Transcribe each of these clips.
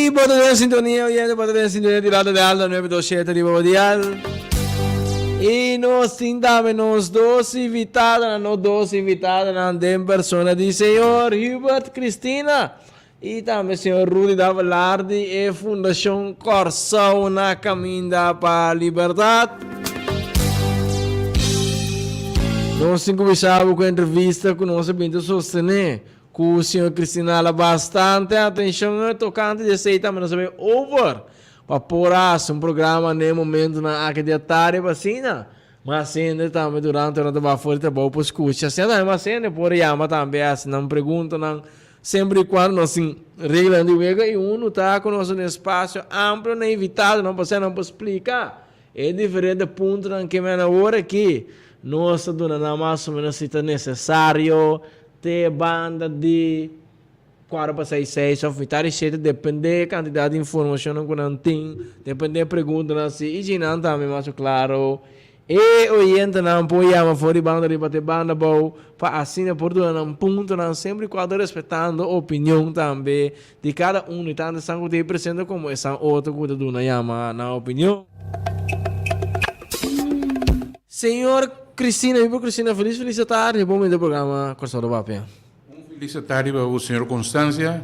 I bo ta den sintonia, oyente, bo ta den sintonia di Radio Delta 927 riba bo dial. I nos tin tambe nos dos invitadonan, nos dos invitadonan den persona di señor Hubert Cristina i tambe señor Rudy Davelaar di e Fundashon Kòrsou na Kaminda pa Libertat. Nos tin kuminsá bo ku entrevista ku nos a bin ta sostené Ku señor Cristina la bastante atencion tocante di esey tambe nos a bay over pa por a haci un programa n'e momentonan aki di atardi pa asina mas hende tambe durante ora ta bay afuera di trabou por scucha asina tambe mas hende por yama tambe haci nan preguntanan semper y cuando nos tin reglanan di wega y uno ta cu nos un espacio amplio na invitadonan pa asina nan por splica E diferente puntonan ke men awor aki nos ta duna nan mas o menos si ta nesesario te banda di kuater pa seis seis of mitar di shete depende e kantidat di informashonnan ku nan tin, depende e preguntanan si i djinan tambe mas o klaro e oyentenan por yama for di banda riba te banda abou pa asina por duna nan puntonan semper i kuando respetando opinion tambe Di kada unu, i tantu esnan ku ta ei presente komo esnan otro ku ta duna yama nan opinion. Señor Cristina, mi por Cristina, felis felis atardi, bon bini den programa Kòrsou ta Papia. Un felis atardi pa bo señor Constancia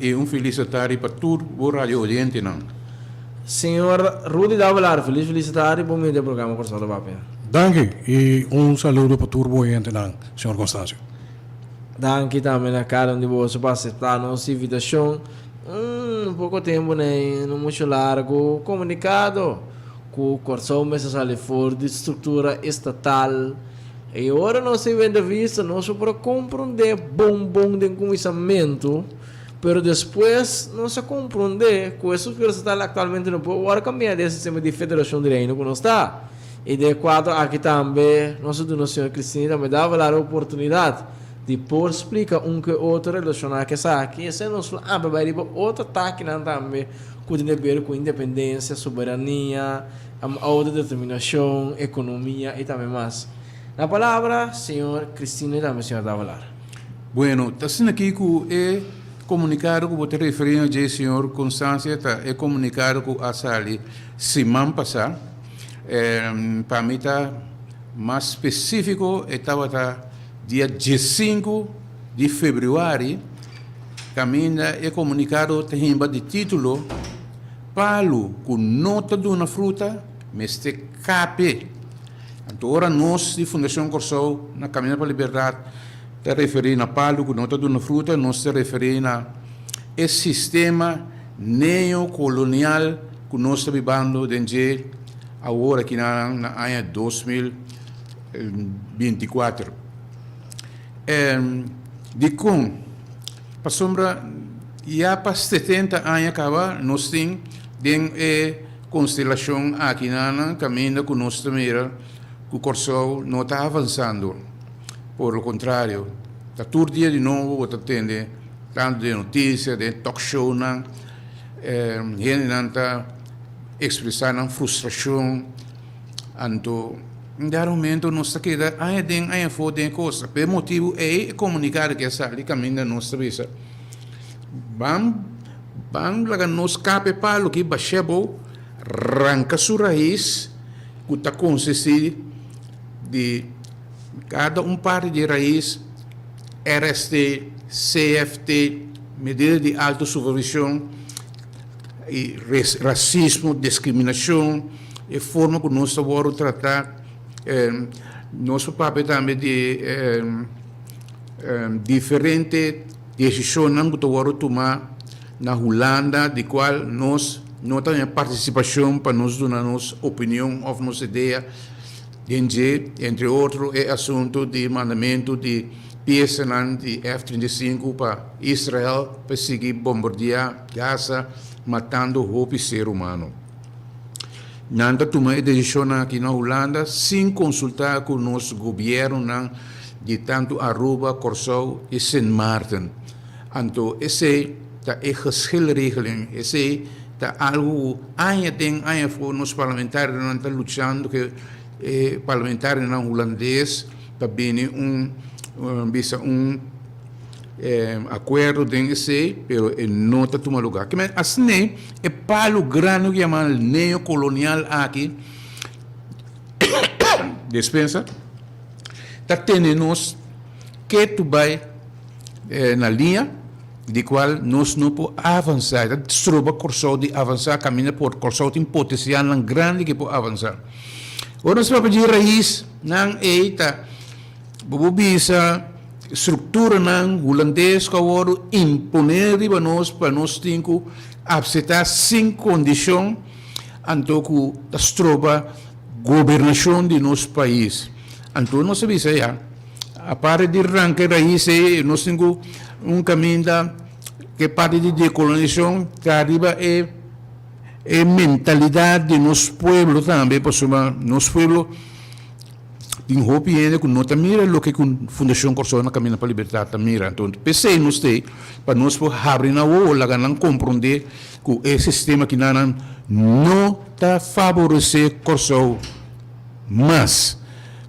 i un felis atardi pa tur bo radio oyentenan. Señor Rudy Davelaar, felis felis atardi, bon bini den programa Kòrsou ta Papia. Danki i un saludo pa tur bo oyentenan, señor Constancio. Danki tambe na kada un di boso pa aseptá nos invitashon. Un poko tempu nei, no muchu largu, komunikado ku Kòrsou mester sali for di struktura estatal. I ora nos a wende vista, nos por a komprondé bon bon den kuminsamentu, pero despues nos a komprondé ku e struktura estatal aktualmente no por wòrdu kambiá den e sistema di federashon di Reino ku nos ta. I den e kuadro aki tambe nos a duna señor Cristina tambe Davelaar e oportunidat di por splika un ku e otro relashoná ku esaki. I esei nos lo abra bai riba otro takinan tambe ku tin deber ku independensia, soberania, outodeterminashon, ekonomia i tambe mas. Na palabra señor Cristina i tambe señor Davelaar. Bueno, ta asina aki ku e komunikado ku bo ta referí na dje, señor Constancia, ta e komunikado ku a sali siman pasá. Pa mi ta mas spesífiko e tabata dia diesinku di febrüari kaminda e komunikado ta himba di título Palu ku no ta duna fruta mester kape. Anto ora nos di Fundashon Kòrsou na Kaminda pa Libertat ta referí na palu ku no ta duna fruta nos ta referí na e sistema neokolonial ku nos ta bibando den dje awor aki na na aña 2024. Dikon? Pasobra ya pa setenta aña kaba nos tin den e konstelashon aki na kaminda ku nos ta mira ku Kòrsou no ta avansando. Por lo kontrario, ta tur dia di nobo bo ta tende tantu den notisia, den talkshownan, Hendenan ta ekspresá nan frustrashon, anto un dado momento nos ta keda aña aden aña afó den e kos. Pa e motibu ei e komunikado ke a sali kaminda nos ta bisa, Ban ban laga nos kap e palu aki bash'é abou, ranka su rais ku ta konsistí di kada un parti di e rais, RST, CFT, medida di alto supervision y racismo, discriminacion, e forma cu nos ta wordo trata. Nos por papia tambe di diferente decisionnan cu ta wordo tuma na Hulanda di cual nos no ta haña participacion pa nos duna nos opinion of nos idea. Den dje, entre otro, e asuntu di mandamentu di piesanan di F 35 pa Israel pa sigui bombardiá Gaza, matando hopi ser humano. Nan ta tuma e desishonnan aki na Hulanda sin konsultá ku nos gobièrnunan di tantu Aruba, Kòrsou i Sint Maarten. Anto esei ta e geschilregeling, esei ta algu ku aña den aña afó nos parlamentarionan ta luchando ku e parlamentarionan hulandes pa bini un bisa un. Akuerdo den esei, pero e no ta tuma lugá. Kimen asina e palu grandi ku yama neokolonial aki, despensa, ta tene nos ketu bai na liña di kual nos no por avansá. E ta stroba Kòrsou di avansá kaminda por Kòrsou tin potensialnan grandi ke por avansá. Ora nos papia di raisnan ei ta. Bo por bisa strukturanan hulandes ku a wòrdu imponé riba nos pa nos tin ku apseptá sin kondishon anto ku ta stroba gobernashon di nos pais. Anto nos a bisa ya, aparte di ranka e rais ei nos tin ku un kaminda ku e parti di dekolonisashon ta riba e e mentalidat di nos pueblo tambe pasobra nos pueblo. Tin hopi hende ku no ta mira loke ku Fundashon Kòrsou na Kaminda pa Libertat ta mira. Anto p'esei nos ta ei pa nos por habri nan wowo, laga nan komprondé ku e sistema kinanan no ta faboresé Kòrsou mas.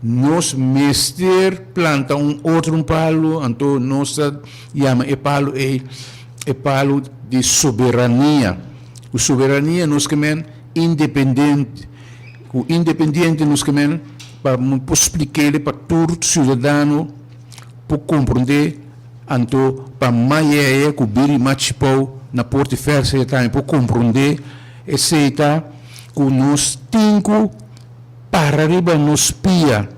Nos mester planta un otro palu, anto nos ta yama e palu ei e palu di soberania. Ku soberania nos ke men independente. Ku independiente nos ke men pa por splik'é pa tur siudadano por komprondé, anto pa mayeye ku biri machipou na Porti Fèrsa ya tambe por komprondé, esei ta ku nos tin ku para riba nos pia.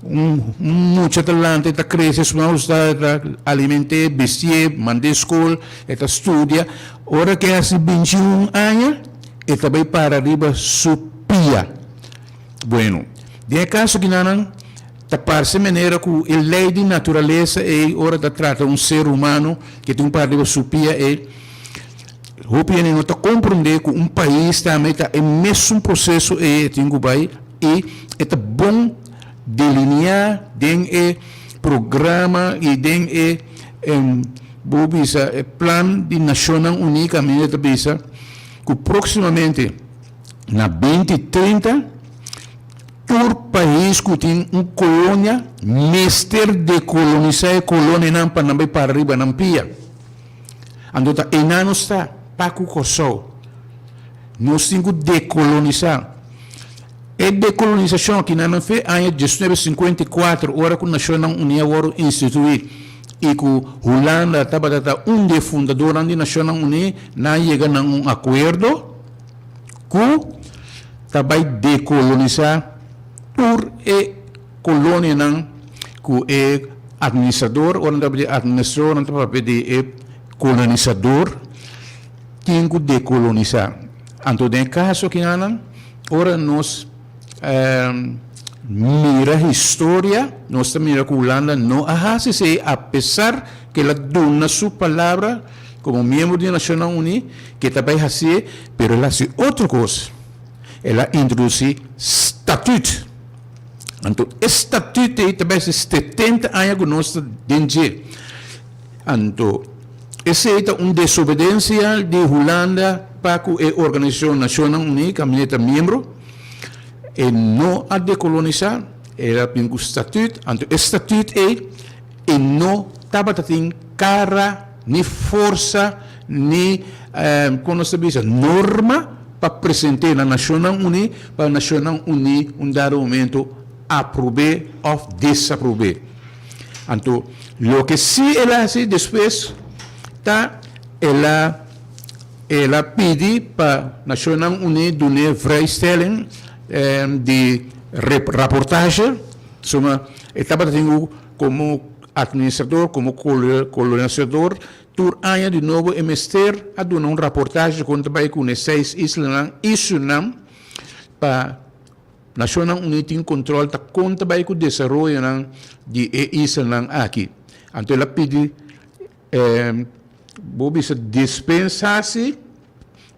Un mucha ta lanta e ta krese, su mama ta aliment'é, bistié, mand'é skol, e ta studia. Ora ku e hasi 21 aña, E ta bai para riba su pia. Bueno, den e kaso kinanan ta parse manera ku e lei di naturalesa ei ora ta trata un ser humano ke tin un para riba su pia ei, hopi hende no ta komprondé ku un pais tambe ta e mesun proseso ei e tin ku bai i e ta bon delineá den e programa i den e bo bisa e plan di Nashonnan Uní kaminda ta bisa. Ku próksimamente na 2030 tur pais ku tin un kolonia mester dekolonisá e kolonianan pa nan bai para riba nan pia. Anto ta einan nos ta pa ku Kòrsou. Nos tin ku dekolonisá. E dekolonisashon aki nan nan fe aña 1954 ora ku Nashonnan Uní a wòrdu instituí i ku Hulanda tabata ta un di e fundadornan di Nashonnan Uní, nan a yega na un akuerdo ku ta bai dekolonisá tur e kolonianan ku e administrador, ora nan ta papia di administrador nan ta papia di e kolonisador, tin ku dekolonisá. Anto den e kaso akinan Ora nos mira historia, nos ta mira ku Hulanda no a hasi esei apesar ku el a duna su palabra komo miembro di Nashonnan Uní ku e ta bai hasié, pero el a hasi otro kos, el a introdusí statüt. Anto e statüt ei ta bai hasi 70 aña ku nos ta den dje. Anto, esei ta un desobedensia di Hulanda pa ku e organisashon Nashonnan Uní kaminda e ta miembro. E no a dekolonisá, el a bin ku statüt, anto e statüt ei e no tabata tin kara ni forsa ni kon nos ta bisa norma pa present'é na Nashonnan Uní pa Nashonnan Uní un dado momento aprob'é òf desaprob'é. Anto loke si el a hasi despues ta el a el a pidi pa Nashonnan Uní dun'é vrijstelling di raportahe, suma e tabata tin ku komo administrador, komo kolonisador tur aña di nobo e mester a duna un raportahe kon ta bai ku e seis islanan i Surinam pa Nashonnan Uní tin kontrol ta kon ta bai ku desaroyonan di e islanan aki. Anto el a pidi bo bisa dispensasi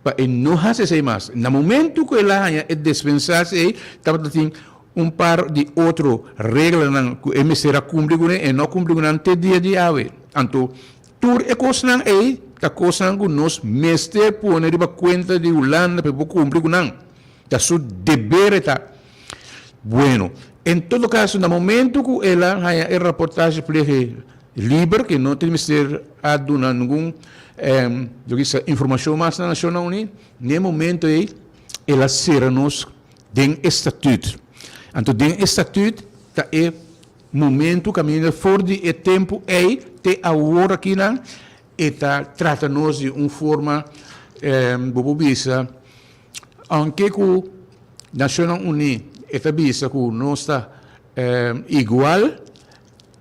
pa e no hasi esei mas. Na momentu ku el a haña e dispensasi ei tabata tin un par di otro reglanan ku e mester a kumpli kuné, e no a kumpli ku nan te dia di awe. Anto tur e kosnan ei ta kosnan ku nos mester pone riba kuenta di Hulanda pa e por kumpli ku nan. Ta su deber e ta. Bueno, en todo caso na momento cu el a haya e raportahe plege. liber ku no tin mester a duna ningun informashon mas na Nashonnan Uní, na e momento ei el a sera nos den e statüt. Anto den e statüt ta e momento kaminda for di e tempu ei te awor akinan e ta trata nos di un forma bo por bisa aunke ku Nashonnan Uní e ta bisa ku nos ta igual,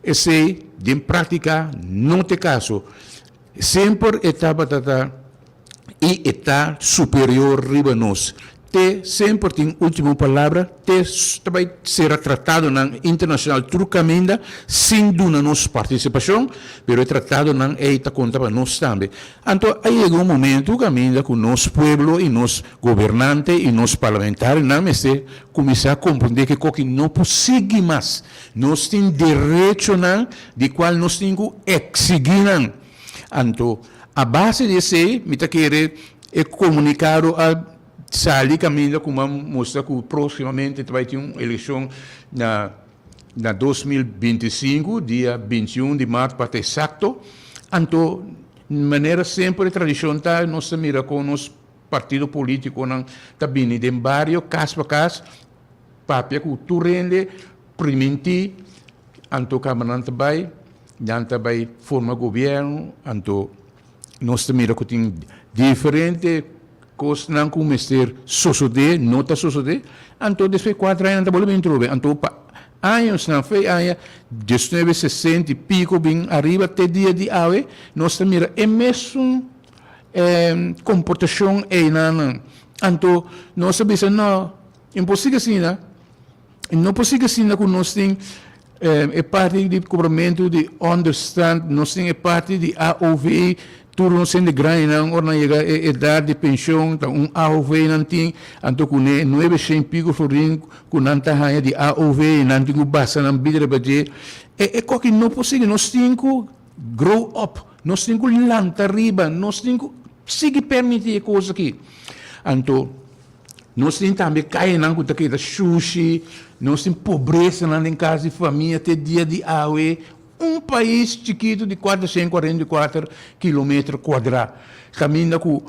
esei den práktika no ta e kaso. Semper e tabata ta i e ta superior riba nos. Te semper tin ultimo palabra, te ta bai sera tratadonan internacional tur caminda sin duna nos participacion, pero e tratadonan ey ta conta pa nos tambe. Anto a yega un momento caminda cu nos pueblo y nos gobernante y nos parlamentarionan mester cuminsa comprende cu e koki no por sigui mas. Nos tin derechonan di cual nos tin cu exigi nan. Anto a base di esey mi ta kere e comunicado a sali caminda cu a mustra cu proximamente ta bay tin un eleccion na na 2025 dia 21 di maart pa ta exacto. Anto manera semper e tradicion ta nos ta mira con nos partido politiconan ta bini den bario cas pa cas papia cu tur hende primintí, anto caba nan ta bay, nan ta bay forma gobierno, anto nos ta mira cu tin diferente cosnan cu mester sosode, no ta sosode, anto despues cuatro aña nan ta bolbe bin trobe, anto pa añosnan, fe aña diesnuebe sesenta y pico bin ariba te dia di awe, nos ta mira e mesun comportacion eynan, anto nos ta bisa no. Imposible asina, no por sigui asina ku nos tin e parti di kobramentu di onderstand, nos tin e parti di AOV, tur nos hende grandinan ora nan yega e edat di penshon ta un AOV nan tin, anto ku ne nuebe shen piko florin ku nan ta haña di AOV nan tin ku basa nan bida riba dje. E e koki no por sigui, nos tin ku grow up, nos tin ku lanta riba, nos tin ku sigui permiti e kos aki. Anto. Nos tin tambe kayanan ku ta keda shushi, nos tin pobresanan den kas di famia te dia di awe. Un pais chikitu di 444 kilometer kuadrá, kaminda ku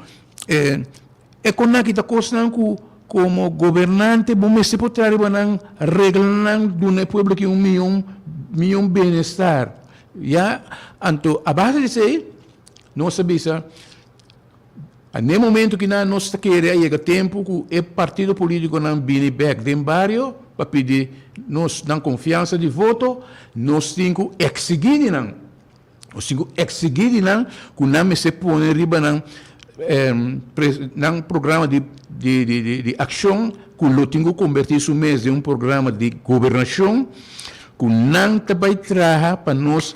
e konaki ta kosnan ku komo gobernante bo mester por traha riba nan, regla nan, duna e pueblo aki un mion mion bienestar. Ya, anto a base di esei nos ta bisa. Na e momento ki nan nos ta kere a yega tempu ku e partido politikonan bini bek den bario pa pidi nos nan konfiansa di voto, nos tin ku eksigí di nan. Nos tin ku eksigí di nan ku nan mester pone riba nan nan programa di di akshon ku lo tin ku kombertí su mes den un programa di gobernashon ku nan ta bai traha pa nos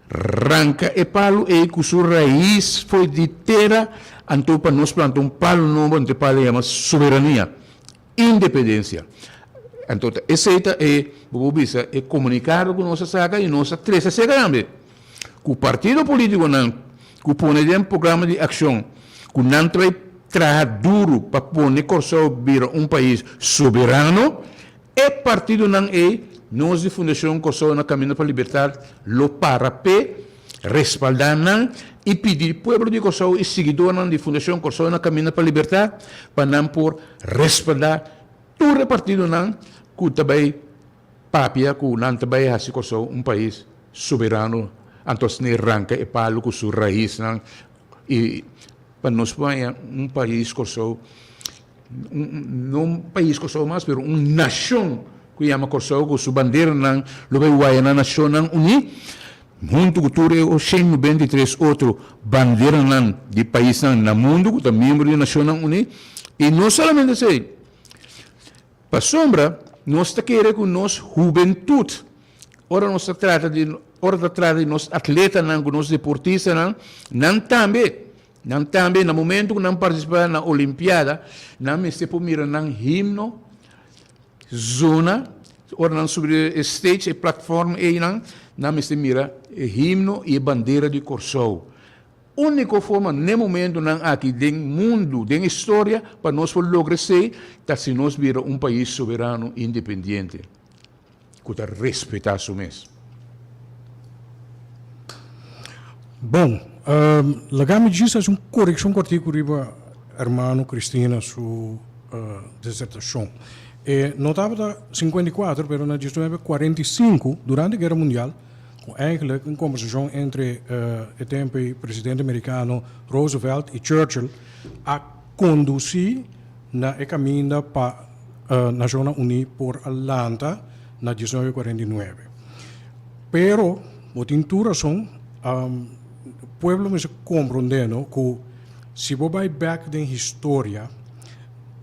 Ranka e palu ei ku su rais foi di tera, anto pa nos planta un palu nobo, anto e palu yama soberania, independensia. Anto ta esei ta e, bo por bisa, e komunikado ku nos a saka i nos a trese aseka tambe, ku partido politikonan ku pone den programa di akshon ku nan ta bai traha duru pa pone Kòrsou bira un pais soberano, E partidonan ei, nos di Fundashon Kòrsou na Kaminda pa Libertat lo para p'e, respaldá nan i pidi pueblo di Kòrsou i siguidónan di Fundashon Kòrsou na Kaminda pa Libertat pa nan por respaldá tur e partidonan ku ta bai papia ku nan ta bai hasi Kòrsou un pais soberano, anto asina e ranka e palu ku su raisnan i pa nos por haña un pais Kòrsou. No un pais Kòrsou mas, pero un nashon ku yama Kòrsou ku su banderanan lo bai waya na Nashonnan Uní, huntu ku tur e 193 otro banderanan di paisnan na mundu ku ta miembro di Nashonnan Uní. I no solamente esei, pasobra nos ta kere ku nos hubentut, ora nos ta trata di, ora ta trata di nos atletanan ku nos deportistanan, nan tambe Nan tambe na momento ku nan partisipá na olimpiada, nan mester por mira nan himno zona, ora nan subi e stage, e platform einan, nan mester mira e himno i e bandera di Kòrsou. Úniko forma n'e momentonan aki den mundu, den historia, pa nos por logra esei ta si nos bira un pais soberano independiente ku ta respetá su mes. Bon, laga mi djis hasi un korekshon kòrtiku riba hermano Cristina su disertashon. E no tabata 54, pero na 1945, durante Guera Mundial, ku eigenlijk un kombersashon entre e tempu ei presidente merikano Roosevelt i Churchill a kondusí na e kaminda pa Nashonnan Uní por a lanta na 1949. Pero bo tin tur rason, pueblo mester komprondé no ku si bo bai bèk den historia,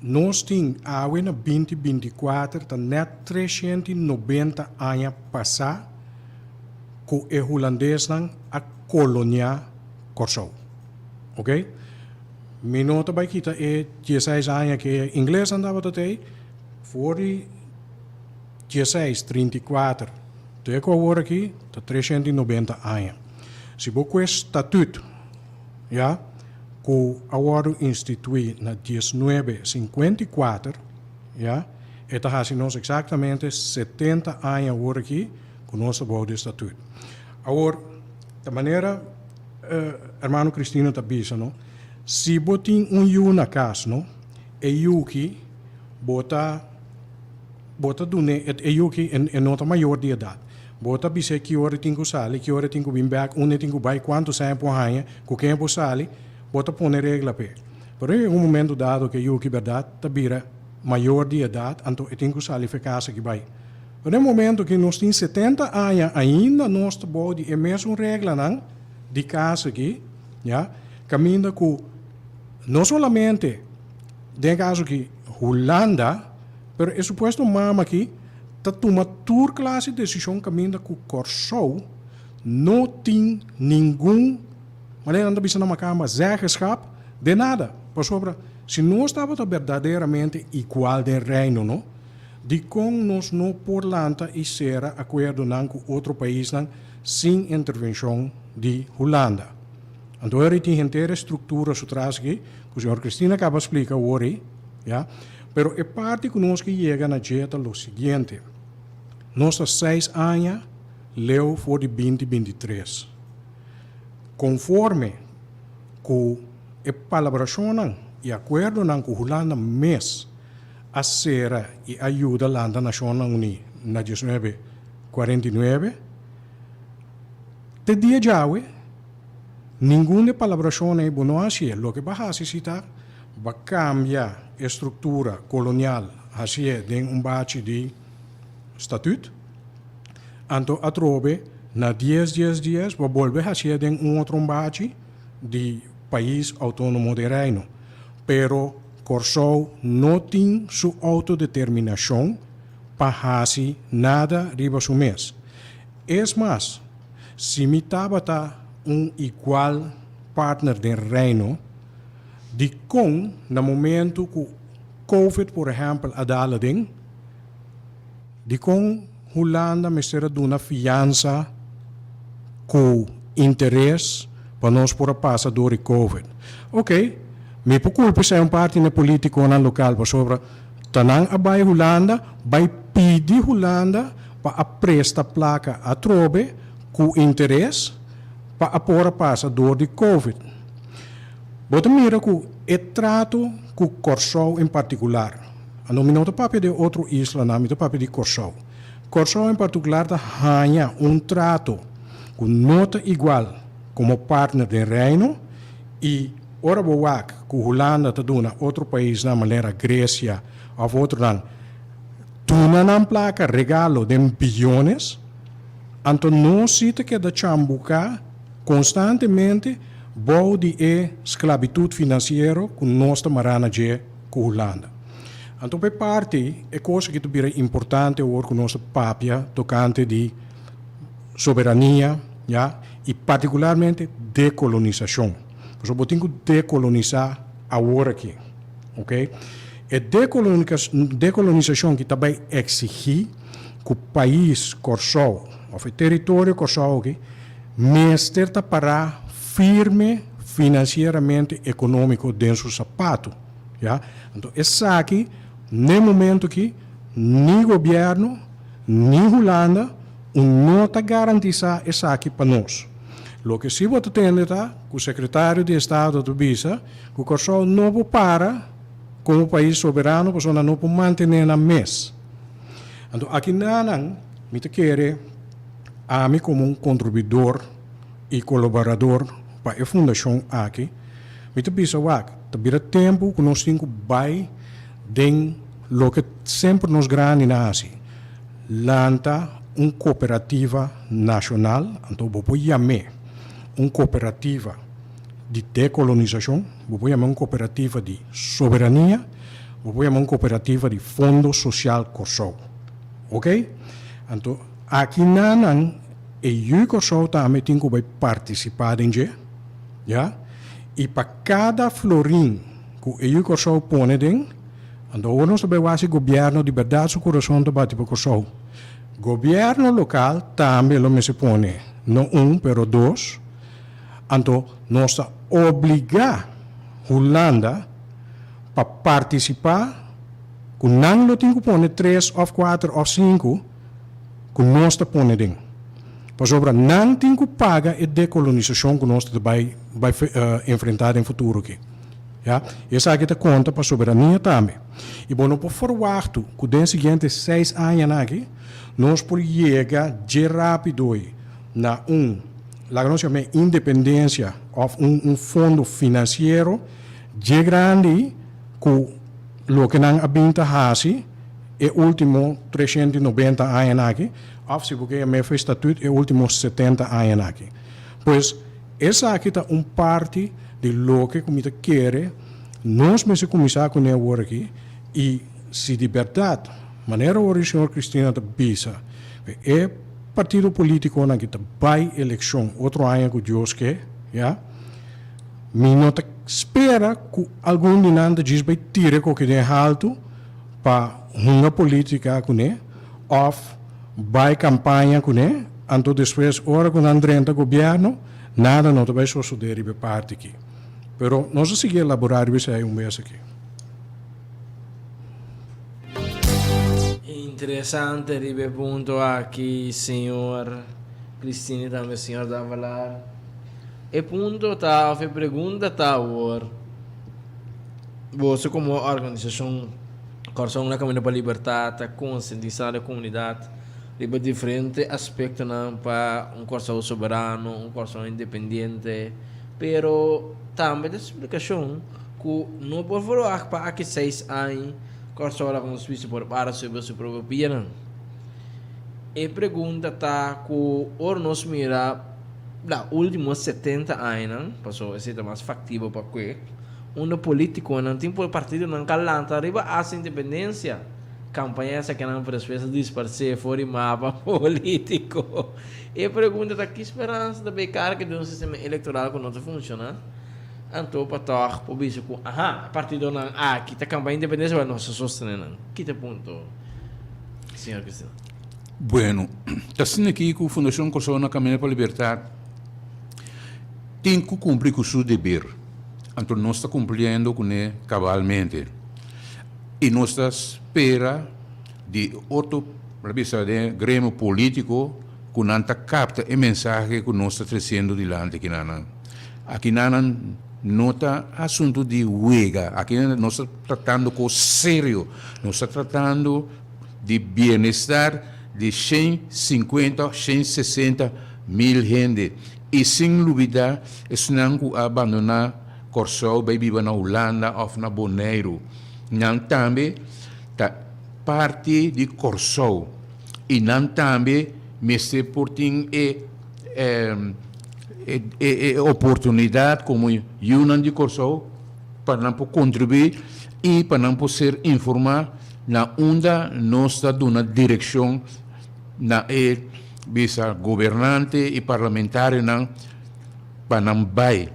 nos tin awe na 2024 ta nèt 390 aña pasá ku e hulandesnan a koloniá Kòrsou. Oke? Mi no ta bai kita e dieseis aña ku e inglesnan tabata tei, for di 1634 te ku awor aki ta 390 aña. Si bo kue statut, ya, ku a wòrdu instituí na 1954, ya, e ta hasi nos eksaktamente 70 aña awor aki ku nos ta bou di e statut. Awor, ta manera hermano Cristino ta bisa, no, si bo tin un yu na kas, no, e yu ki bo ta bo ta dun'é e yu ki e no ta mayor di edat. Bo ta bis'é ki ora e tin ku sali, ki ora e tin ku bin bèk, unda e tin ku bai, kuantu sèn e por haña, ku ken e por sali, bo ta pone regla p'e. Pero den un momento dado ku e yu ki bèrdat ta bira mayor di edat, anto e tin ku sali f'e kas aki bai. Pero den momento ku nos tin 70 aña ainda nos ta bou di e mesun reglanan di kas aki, ya, kaminda ku no solamente den e kaso aki Hulanda, pero e supuesto mama aki ta tuma tur klase desishon kaminda ku Kòrsou no tin ningun, manera nan ta bisa na makamba, zeggenschap den nada. Pasobra si nos tabata berdaderamente igual den Reino no, dikon nos no por lanta i sera akuerdonan ku otro paisnan sin intervenshon di Hulanda? Anto ora tin henter e struktura su tras aki ku señor Cristina kaba splika awor ei, ya. Pero e parti ku nos ke yega na dje ta lo siguiente, Nos ta seis aña leu for di 2023. Konforme ku e palabrashonnan i akuerdonan ku Hulanda mes a sera i a yuda lanta Nashonnan Uní na 1949, te dia djawe ningun di e palabrashonnan ei bo no a hasié. Loke bo a hasi si ta Bo a kambia e struktura kolonial hasié den un bachi di statut. Anto atrobe na dies dies dies bo a bolbe hasié den un otro un bachi di pais outónomo den Reino. Pero Kòrsou no tin su outodeterminashon pa hasi nada riba su mes. Es mas, si mi tabata un igual partner den Reino, Dikon na momentu ku Covid por ehèmpel a dal aden, dikon Hulanda mester a duna fiansa ku interes pa nos por a pasa dor di Covid? Oke, mi por kulpa esei un parti na e politikonan lokal pasobra ta nan a bai Hulanda bai pidi Hulanda pa a presta plaka atrobe ku interes pa a por a pasa dor di Covid. Bo ta mira ku e trato ku Kòrsou en partikular, anto mi no ta papia di e otro islanan, mi ta papia di Kòrsou. Kòrsou en partikular ta haña un trato ku no ta igual komo partner den Reino i ora bo wak ku Hulanda ta duna otro paisnan manera Gresia òf otronan duna nan plaka regalo den biyones, anto nos si ta keda chambuká Konstantemente bou di e sklabitut finansiero ku nos ta mará na dje ku Hulanda. Anto pa e parti e kos aki ta bira importante awor ku nos ta papia tokante di soberania, ya, i partikularmente dekolonisashon. Pasobra bo tin ku dekolonisá awor aki, oke. E dekolonisashon ki ta bai eksigí ku pais Kòrsou òf e teritorio Kòrsou aki mester ta pará firme finansieramente ekonómiko den su sapatu, ya. Anto esaki n'e momento aki ni gobièrnu ni Hulanda un no ta garantisá esaki pa nos. Loke si bo ta tende ta ku Sekretario di Estado ta bisa ku Kòrsou no por para komo pais soberano pasobra nan no por mantené nan mes. Anto aki nanan mi ta kere ami komo un kontribuidor i kolaborador pa e fundashon aki, mi ta bisa wak, ta bira tempu ku nos tin ku bai den loke semper nos grandinan a hasi, lanta un kooperativa nashonal, anto bo por yam'é un kooperativa di dekolonisashon, bo por yam'é un kooperativa di soberania, bo por yam'é un kooperativa di Fondo Sosial Kòrsou. Oke? Anto aki nanan e yu Kòrsou tambe tin ku bai partisipá den dje, ya, i pa kada florin ku e yu Kòrsou pone den, anto awor nos ta bai wak si gobièrnu di bèrdat su kurason ta bati pa Kòrsou. Gobièrnu lokal tambe lo mester pone, no un pero dos, anto nos ta obligá Hulanda pa partisipá ku nan lo tin ku pone tres òf kuater òf sinku ku nos ta pone den. Pasobra nan tin ku paga e dekolonisashon ku nos ta bai bai enfrentá den futuro aki. Ya, esaki ta konta pa soberania tambe. I bo no por ferwachtu ku den siguiente seis añanan aki nos por yega dje rápido na un, laga nos yam'é independensia òf un un fondo finansiero dje grandi ku loke nan a bin ta hasi e último 390 añanan aki, òf si bo ke yam'é for e statut e último 70 añanan aki. Pues esaki ta un parti di loke ku mi ta kere nos mester kuminsá kuné awor aki i si di bèrdat, manera awor e señor Cristina ta bisa, ku e partido polítikonan aki ta bai elekshon otro aña ku Dios ke, ya, mi no ta spera ku algun di nan ta djis bai tira e koki den haltu pa hunga polítika kuné òf bai kampaña kuné, anto despues ora ku nan drenta gobièrnu, nada no ta bai sosodé riba e parti aki. Pero nos a sigui elaborá riba esei un bes aki. Interesante riba e punto aki, señor Cristini tambe señor Davelaar. E punto ta of e pregunta ta awor, boso como organisacion Kòrsou na Kaminda pa Libertat ta konsientisá e komunidat riba diferente aspektonan pa un Kòrsou soberano, un Kòrsou independiente, pero tambe ta splikashon ku no por verwagt pa aki seis aña Kòrsou laga nos bisti por para subi su propio pianan. E pregunta ta ku ora nos mira la ultimo 70 añanan, pasobra esei ta mas factible pa kue, unda politiconan tin por partidonan ka lanta riba hasta independencia, campaña esakinan pero despues a disparce for di mapa politico. E pregunta ta ki speransa ta bay carga den un sistema electoral cu no ta funciona? Anto pa tog por bisa cu aha, e partidonan aki ta campaña independencia pero nos ta sostene nan. Ki ta e punto, señor Cristina? Bueno, ta asina aki cu Fundacion Corsou na Caminda pa Libertad tin cu cumpli cu su deber. Anto nos ta cumpliendo cune cabalmente. Y nos ta spera di otro, por bisa den gremio politico, cu nan ta capta e mensahe cu nos ta treciendo dilanti akinanan. Akinanan no ta asunto di wega, akinanan nos ta tratando cos serio, nos ta tratando di bienestar di 150, 160 mil hende y sin lubida esnan cu a abandona Corsou bay biba na Hulanda of na Boneiru. Nan tambe ta parti di Corsou y nan tambe mester por tin e, e, e, e oportunidad como yiunan di Corsou pa nan por contribui y pa nan por ser informa na unda nos ta duna direccion na e bisa gobernante y parlamentarionan pa nan bay.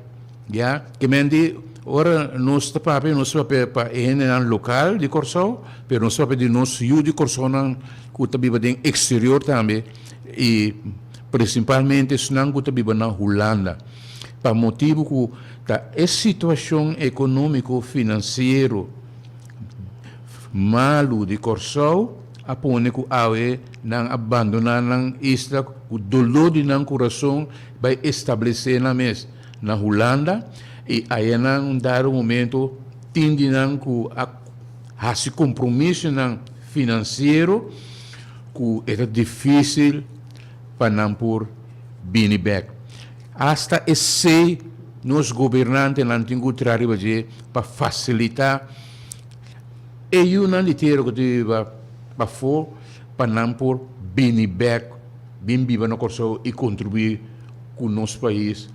Ya, ke men di ora nos ta papia, nos ta papia pa e hendenan local di Corsou, pero nos ta papia di nos yu di Corsounan ku ta biba den exterior tambe y principalmente esnan ku ta biba na Hulanda. Pa motibu ku ta e situacion economico financiero malu di Corsou a pone ku awe nan a bandona nan isla ku dolor di nan kurason. bai establesé nan mes na Hulanda i ayanan un dado momento tin di nan ku a hasi kompromisonan finansiero ku e ta difísil pa nan por bini bèk. Asta esei nos gobernantenan tin ku traha riba dje pa fasilitá e yunan di tera ku ta biba pafó pa nan por bini bèk bin biba na Kòrsou i kontribuí ku nos pais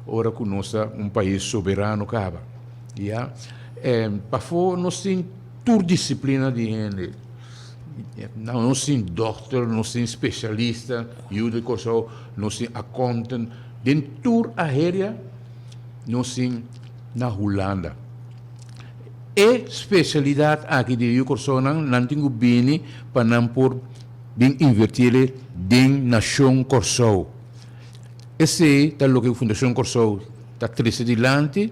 ora ku nos ta un pais soberano kaba. Ya. Pafó nos tin tur disiplina di hende. Nos tin dòkter, nos tin spesialista, yu di Kòrsou, nos tin accountant. Den tur aheria nos tin na Hulanda. E spesialidat aki di yu Kòrsounan nan tin ku bini pa nan por bin invertí den nashon Kòrsou. Esei ta loke Fundashon Kòrsou ta trese dilanti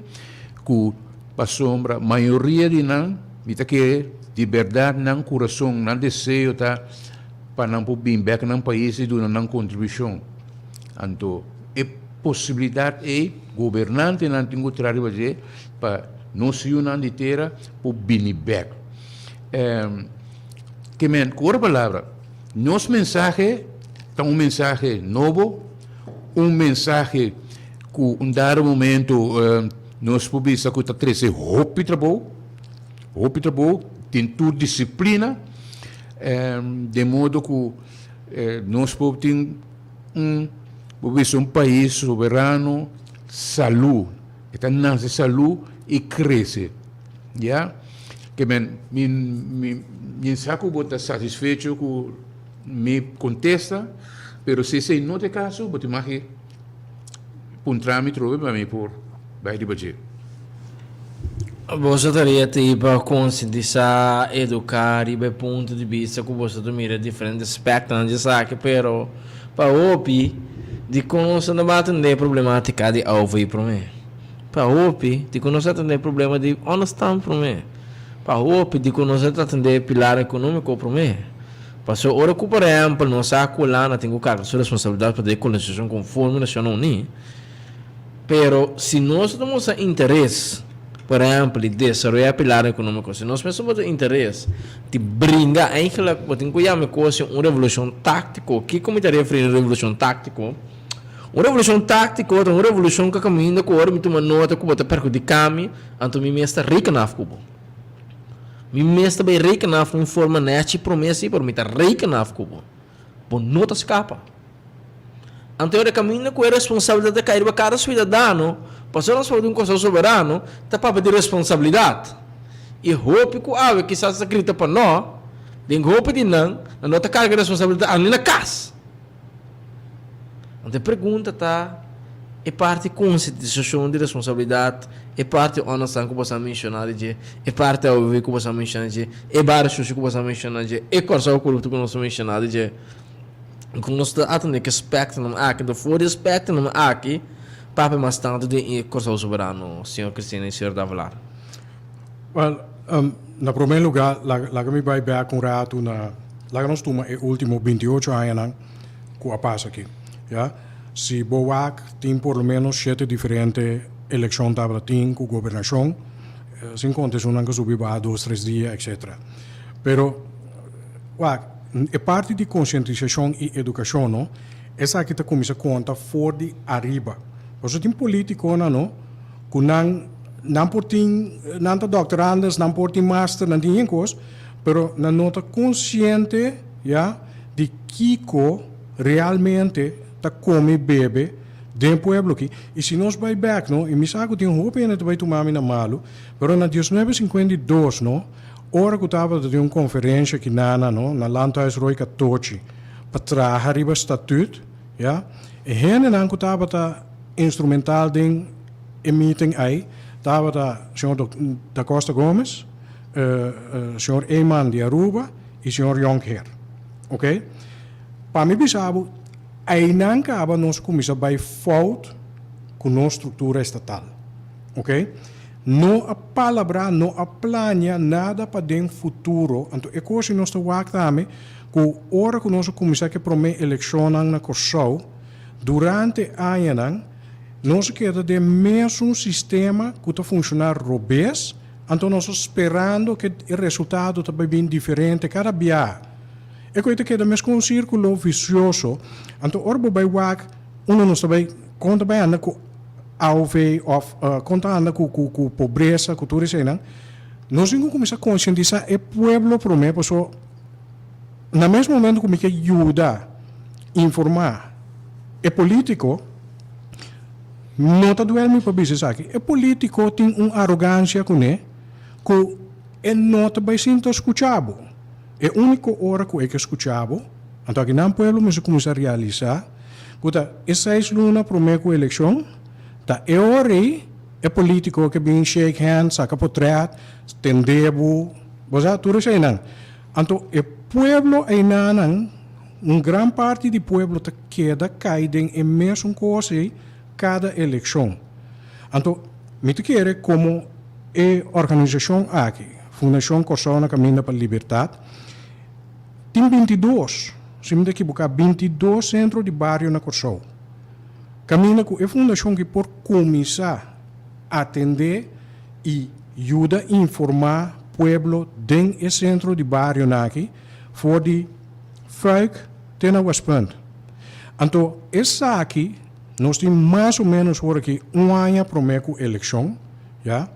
ku pasobra mayoria di nan mi ta kere di bèrdat nan kurason, nan deseo ta pa nan por bin bèk nan pais i duna nan kontribushon. Anto e posibilidat ei gobernantenan tin ku traha riba dje pa nos yunan di tera por bini bèk. Ke men, ku otro palabra, nos mensahe ta un mensahe nobo, un mensahe ku un dado momento nos por bisa ku ta trese hopi trabou, hopi trabou den tur disiplina, den modo ku nos por tin un, por bisa un pais soberano salú, e ta nase salú i krese, ya. Ke men, mi mi sa ku bo ta satisfecho ku mi kontesta, pero si esei no ta e kaso, bo tin mag e puntra mi trobe pa mi por bai riba dje. Boso tarea ta i pa konsientisá, eduká riba e punto di bista ku boso ta mira diferente aspektonan di esaki, pero pa hopi dikon nos no ta atendé e problematika di AOV promé? Pa hopi dikon nos ta atendé e problema di ònderstan promé? Pa hopi dikon nos no ta atendé e pilar ekonómiko promé? Pasobra ora ku por ehèmpel nos sa ku Hulanda tin ku karga su responsabilidat pa dekolonisashon konforme Nashonnan Uní, Pero si nos ta mustra interes, por ehempel, di desaroyá pilar ekonómiko, si nos mes ta interes di bringa, eigenlijk bo tin ku yama e kos un revolushon táktiko. Kiko mi ta referí na revolushon táktiko? Un revolushon táktiko ta un revolushon ku a kaminda ku ora mi tuma nota ku bo ta perhudiká mi, anto mi mes ta reken af ku bo. Mi mes ta bai reken af un forma nèchi promé sí, pero mi ta reken af ku bo. Bo no ta skapa. Anto e kaminda ku e responsabilidat ta kai riba kada suidadano, pasobra nos papia di un Kòrsou soberano, ta papia di responsabilidat. I hopi ku awe kisas ta grita pa no, den hopi di nan, nan no ta karga responsabilidat ani na kas. Anto e pregunta ta, e parti konsientisashon di responsabilidat, e parti ònderstan ku boso a menshoná di dje, e parti awe ku boso a menshoná di dje, e bario shushu ku boso a menshoná di dje, e Kòrsou korupto ku nos a menshoná di dje. Ku nos ta atendé ku e spèktronan aki, anto for di e spèktronan aki papia mas tantu den e Kòrsou Soberano, señor Cristina i señor Davelaar. Wèl, na promé lugá, laga mi bai bèk un ratu na, laga nos tuma e último 28 añanan ku a pasa aki, ya. Si bo wak, tin por lo ménos shete diferente elekshon tabata tin ku gobernashon, sin konta esunnan ku subi baha dos, tres dia, etcetera. Pero, wak. E parti di konsientisashon i edukashon no, esaki ta kuminsá konta for di ariba. Pasobra tin politikonan no ku nan nan por tin nan ta doktorandes, nan por tin master, nan tin yen kos, pero nan no ta konsiente ya di kiko realmente ta kome i bebe den pueblo aki. I si nos bai bèk no, i mi sa ku tin hopi hende ta bai tuma mi na malu, pero na diesnuebe 52 no, Ora ku tabata tin un konferensha ki nana no na Landhuis Rooi Katochi pa traha riba statut, ya, e hendenan ku tabata instrumental den e meeting ei tabata señor Da Costa Gomez, señor Eman di Aruba i señor Jonkheer. Oké. Pa mi bisa bo, einan kaba nos kuminsá bai fout ku nos struktura estatal. Oké. No a palabrá, no a plania nada pa den futuro. Anto e kos si nos ta wak tambe ku ora ku nos a kuminsá ku e promé elekshonnan na Kòrsou, Durante añanan nos a keda den mesun sistema ku ta funshoná robes, anto nos ta sperando ku e resultado ta bai bin diferente kada bia. E koe ta keda mes ku un sírkulo visioso, anto ora bo bai wak unda nos ta bai kon ta bai anda ku AOV òf kon ta anda ku ku pobresa ku tur eseinan, nos tin ku kuminsá konsientisá e pueblo promé pasobra na mes momento ku mi ke yuda informá e polítiko, no ta duel mi pa bisa esaki, e polítiko tin un arogansia kuné ku e no ta bai sinta skucha bo. E úniko ora ku e ke skucha bo, anto aki nan pueblo mester kuminsá realisá ku ta e seis luna promé ku elekshon, ta e ora ei e polítiko ke bin shake hand, saka potrèt, tende bo, bo sa tur eseinan. Anto e pueblo einanan, un gran parti di pueblo ta keda kai den e mesun kos ei kada elekshon. Anto mi ta kere komo e organisashon aki, Fundashon Kòrsou na Kaminda pa Libertat, tin 22, si mi ta ekiboká, 22 sentro di bario na Kòrsou. Kaminda ku e fundashon ki por kuminsá atendé i yuda informá pueblo den e sentro di barionan aki for di Fuik te na Westpunt. Anto esaki nos tin mas o ménos ora ki un aña promé ku elekshon, ya,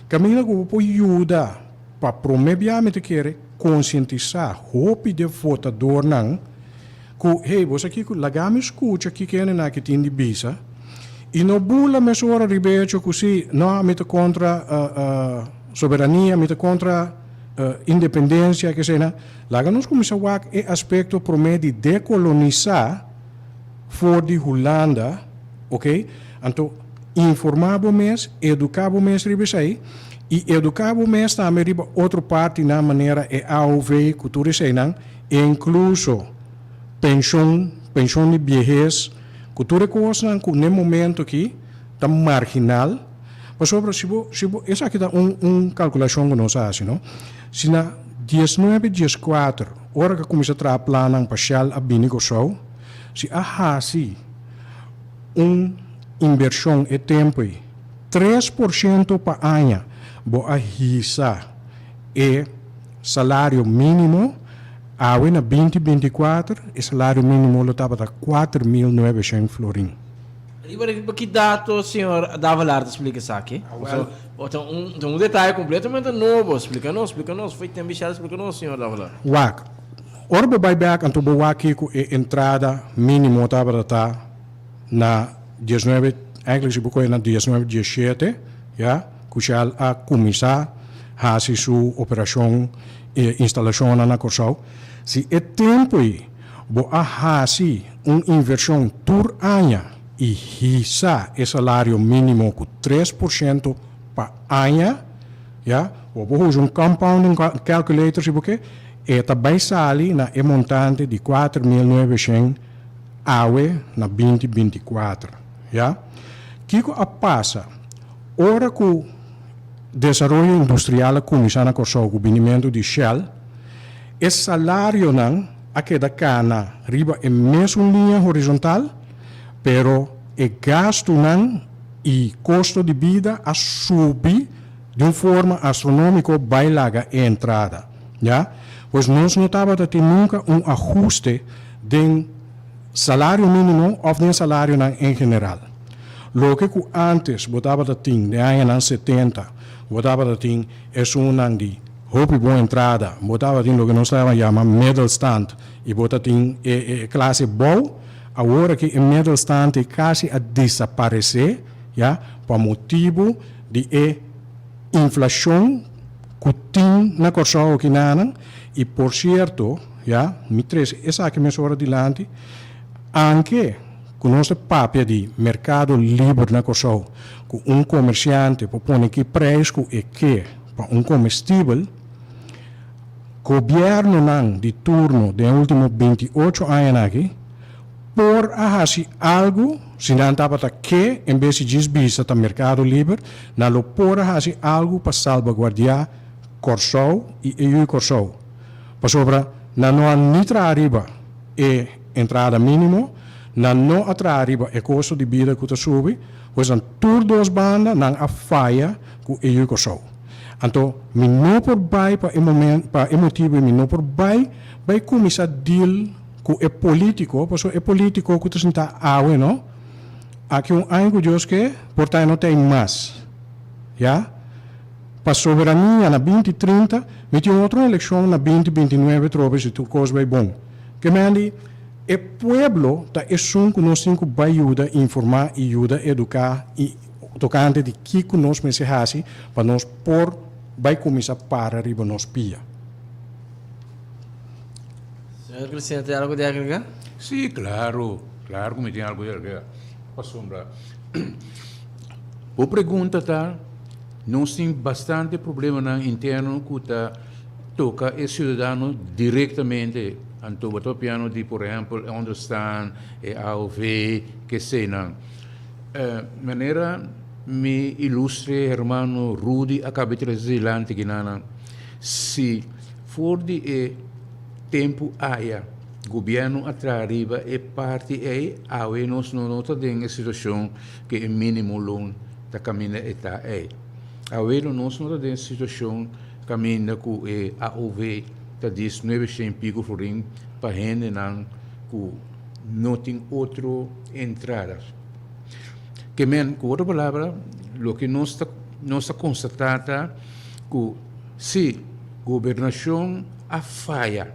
kaminda ku bo por yuda pa promé bia mi ta kere konsientisá hopi di e votadornan ku, hey, bo sa kiko, laga mi skucha kiko hende nan aki tin di bisa i no bula mesora riba e hecho ku si, no, mi ta kontra soberania, mi ta kontra independensia, keseinan. Laga nos kuminsá wak e aspekto promé di dekolonisá for di Hulanda, oke? Anto informá bo mes, eduká bo mes riba esei i eduká bo mes tambe riba otro partinan manera e AOV ku tur eseinan, inkluso penshon, penshon di biehes, ku tur e kosnan ku n'e momento aki ta marginal. Pasobra si bo, si bo, esaki ta un un kalkulashon ku nos a hasi, no? Si na 19 14, ora ku a kuminsá traha plannan pa Shell a bini Kòrsou, si a hasi un invershon e tempu ei, 3% pa aña bo a hisa e salario mínimo, awe na 2024 e salario mínimo lo tabata 4900 florin. Riba ki dato señor Davelaar ta splika esaki? Ta un detaye completamente nobo. Splika nos, splika nos. Foi tempo Shell splika nos, señor Davelaar. Wak, ora bo bai bek anto bo wak kiko e entrada minimo tabata ta na 19, eigenlijk si bo kohe na 19 17, ya, ku Shell a kuminsá hasi su operashon, e instalashonnan na Kòrsou. Si e tempu ei bo a hasi un invershon tur aña i hisa e salario mínimo ku 3% pa aña, ya, bo por usa un compounding calculator si bo ke, e ta bai sali na e montante di 4900 awe na 2024, ya. Kiko a pasa ora ku desaroyo industrial a kuminsá na Kòrsou ku binimentu di Shell? E salarionan a keda kana riba e mesun liña horizontal, pero e gastunan i kosto di bida a subi di un forma astronómiko bai laga e entrada. Ya. Pues nos no tabata tin nunka un ahuste den salario mínimo òf den salarionan en general. Loke ku ántes bo tabata tin den añanan 70, bo tabata tin esunnan di hopi bon entrada, bo tabatin loke nos ta yama middelstand i bo ta tin e klase bou, awor aki e middelstand ei kasi a desaparesé, ya, pa motibu di e inflashon ku tin na Kòrsou akinanan, i por sierto, ya, mi trese esaki mesora dilanti, anke ku nos ta papia di merkado liber na Kòrsou, ku un komersiante por pone ki preis ku e ke pa un komestibel, gobièrnunan di turno den e último 28 añanan aki por a hasi algu, si nan tabata ke, en bes di djis bisa ta merkado liber, nan lo por a hasi algu pa salbaguardiá Kòrsou i e yu Kòrsou. Pasobra nan no a ni traha riba e entrada mínimo, Nan no a traha riba e kosto di bida ku ta subi, pues nan tur dos banda nan a faya ku e yu Kòrsou. Anto mi no por bai pa e momen pa e motibu mi no por bai bai kuminsá deal ku e polítiko pasobra e polítiko ku ta sintá awe no aki un aña ku Dios ke por ta e no ta ei mas ya. Pa soberania na binti 30, mi tin otro elekshon na binti 29 trobe si tur kos bai bon. Ke men di, e pueblo ta esun ku nos tin ku bai yuda informá i yuda eduká i tokante di kiko nos mester hasi pa nos por bai kuminsá para riba nos pia. Señor Cristina tin algo di agrega? Sí, claro, claro ku mi tin algo di agrega. Pasobra bo pregunta ta. Nos tin bastante problemanan interno ku ta toka e siudadano direktamente. Anto bo ta papiando di por ehèmpel e onderstaan, e AOV, kesenan. Manera mi ilustre hermano Rudy a kaba di trese dilanti kinanan, si for di e tempu aya gobièrnu a traha riba e parti ei, awe nos no ta den e situashon ku e mínimo loon ta kaminda e ta ei. Awelo nos no ta den situashon kaminda ku e AOV ta dis nuebe shen pico florin pa hendenan ku no tin otro entrada. Ke men, ku otro palabra, loke nos ta nos ta konstatá ta ku si gobernashon a faya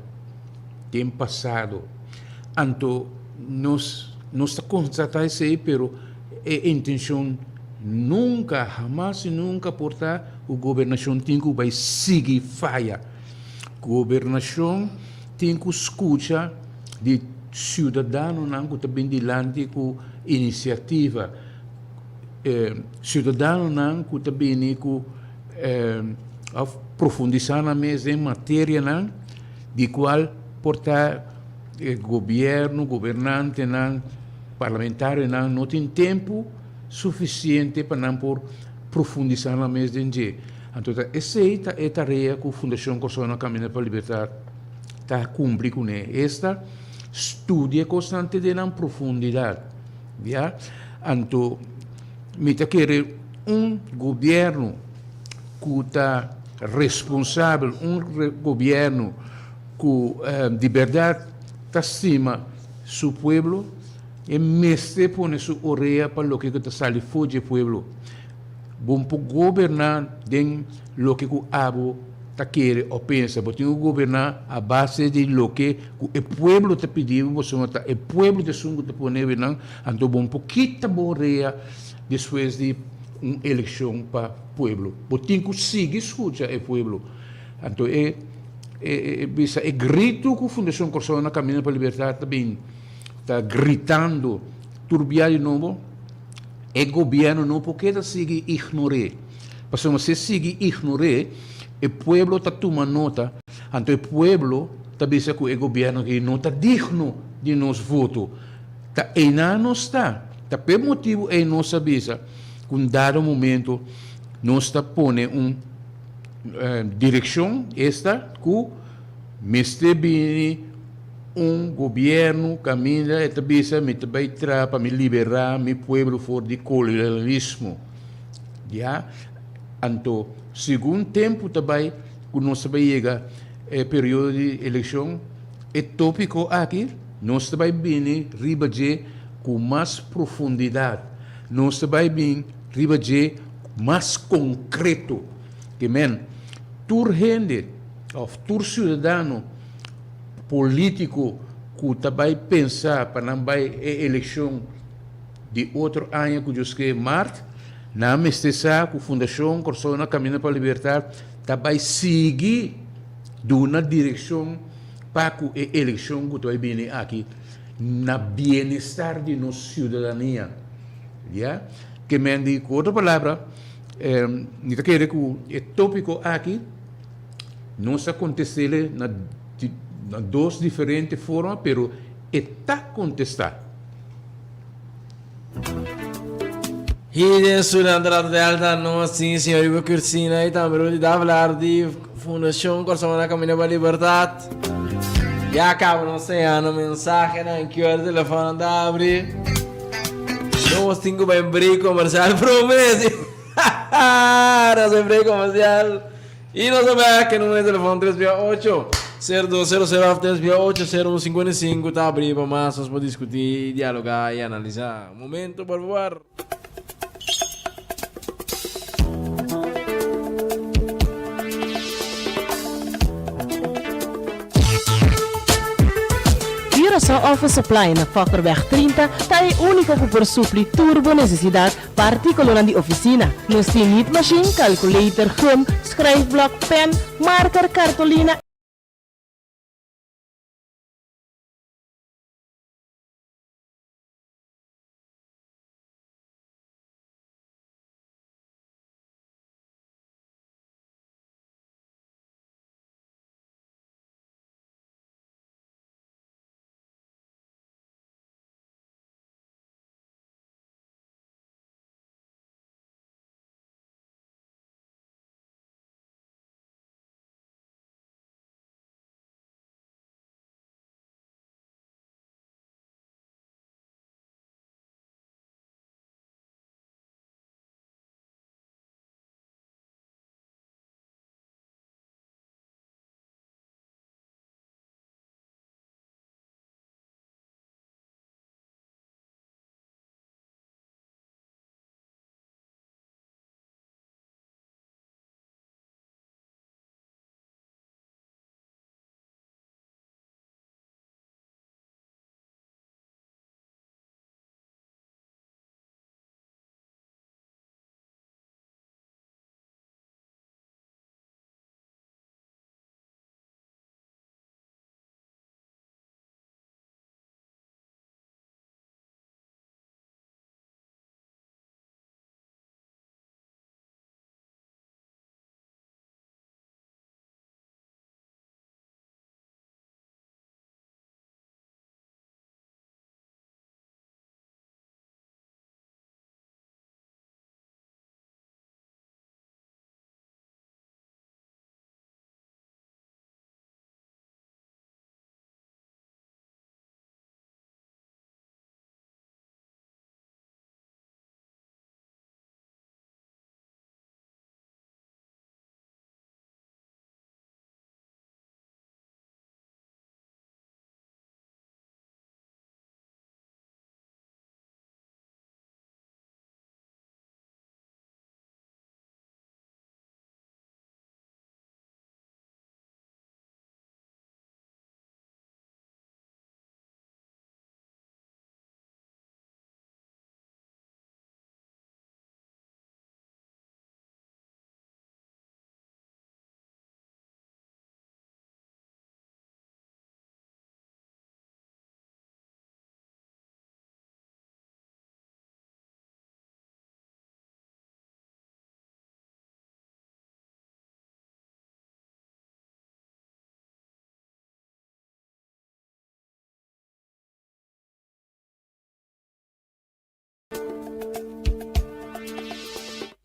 den pasado, anto nos nos ta konstatá esei pero E intencion nunca, hamas y nunca por ta cu gobernacion tin cu bay sigui faya. Gobernacion tin cu scucha di ciudadanonan cu ta bin dilanti cu iniciativa, ciudadanonan cu ta bini cu of profundisa nan mes den materianan di cual por ta E gobierno, gobernantenan, parlamentarionan no tin tempu sufisiente pa nan por profundisá nan mes den dje. Anto ta esei ta e tarea ku Fundashon Kòrsou na Kaminda pa Libertat ta kumpli kuné, esta studia e kosnan te den nan profundidat, ya. Anto mi ta kere un gobierno ku ta responsabel, un gobierno Ku di bèrdat ta stima su pueblo, e mester pone su orea pa loke ku ta sali for dje pueblo. Bo no por goberná den loke ku abo ta kere òf pensa. Bo tin ku goberná a base di loke ku e pueblo ta pidi bo, pasobra ta e pueblo ta esun ku ta pone bo nan. Anto bo no por kita bo orea despues di un elekshon pa pueblo. Bo tin ku sigui skucha e pueblo. Anto e e bisa e gritu ku Fundashon Kòrsou na Kaminda pa Libertat ta bin ta gritando tur bia di nobo, e gobièrnu no por keda sigui ignor'é. Pasobra si e sigui ignor'é, e pueblo ta tuma nota, anto e pueblo ta bisa ku e gobièrnu aki no ta digno di nos voto. Ta einan nos ta. Ta p'e motibu ei nos a bisa ku un dado momento nos ta pone un Direkshon esta ku mester bini un gobièrnu kaminda e ta bisa mi ta bai traha pa mi liberá mi pueblo for di kolonialismo. Ya, anto segun tempu ta bai ku nos ta bai yega e periodo di elekshon e tópiko aki nos ta bai bini riba dje ku mas profundidat, nos ta bai bin riba dje Mas konkreto, ke men tur hende òf tur siudadano polítiko ku ta bai pensa pa nan bai e elekshon di otro aña ku Dios ke mart, nan mester sa ku Fundashon Kòrsou na Kaminda pa Libertat ta bai sigui duna direkshon pa ku e elekshon ku ta bai bini aki na bienestar di nos siudadania. Ya. Ke men di ku otro palabra, mi ta kere ku e tópiko aki nos a kontest'é na na dos diferente forma, pero e ta kontestá. Hi den Sunan Trato Delta nos tin señor Ivo Cursina y tambe Rudy Davelaar di Fundacion Kòrsou na Kaminda pa Libertat. Ya caba nos señando mensahenan ki ora telefonan ta abri. Nos tin cu bai break comercial prome. Nos bai break comercial. Y nos ta back en un telefon 3 via 8 0200 of 3 via 8 0155 ta abri pa mas nos por discuti, dialoga y analisa. Un momento por favor. Curaçao Office Supply na Fokkerweg 30 ta e úniko ku por supli tur bo nesesidat pa artíkulonan di ofisina. Nos tin nietmashin, kalkulator, gum, skrijfblok, pen, marker, kartolina.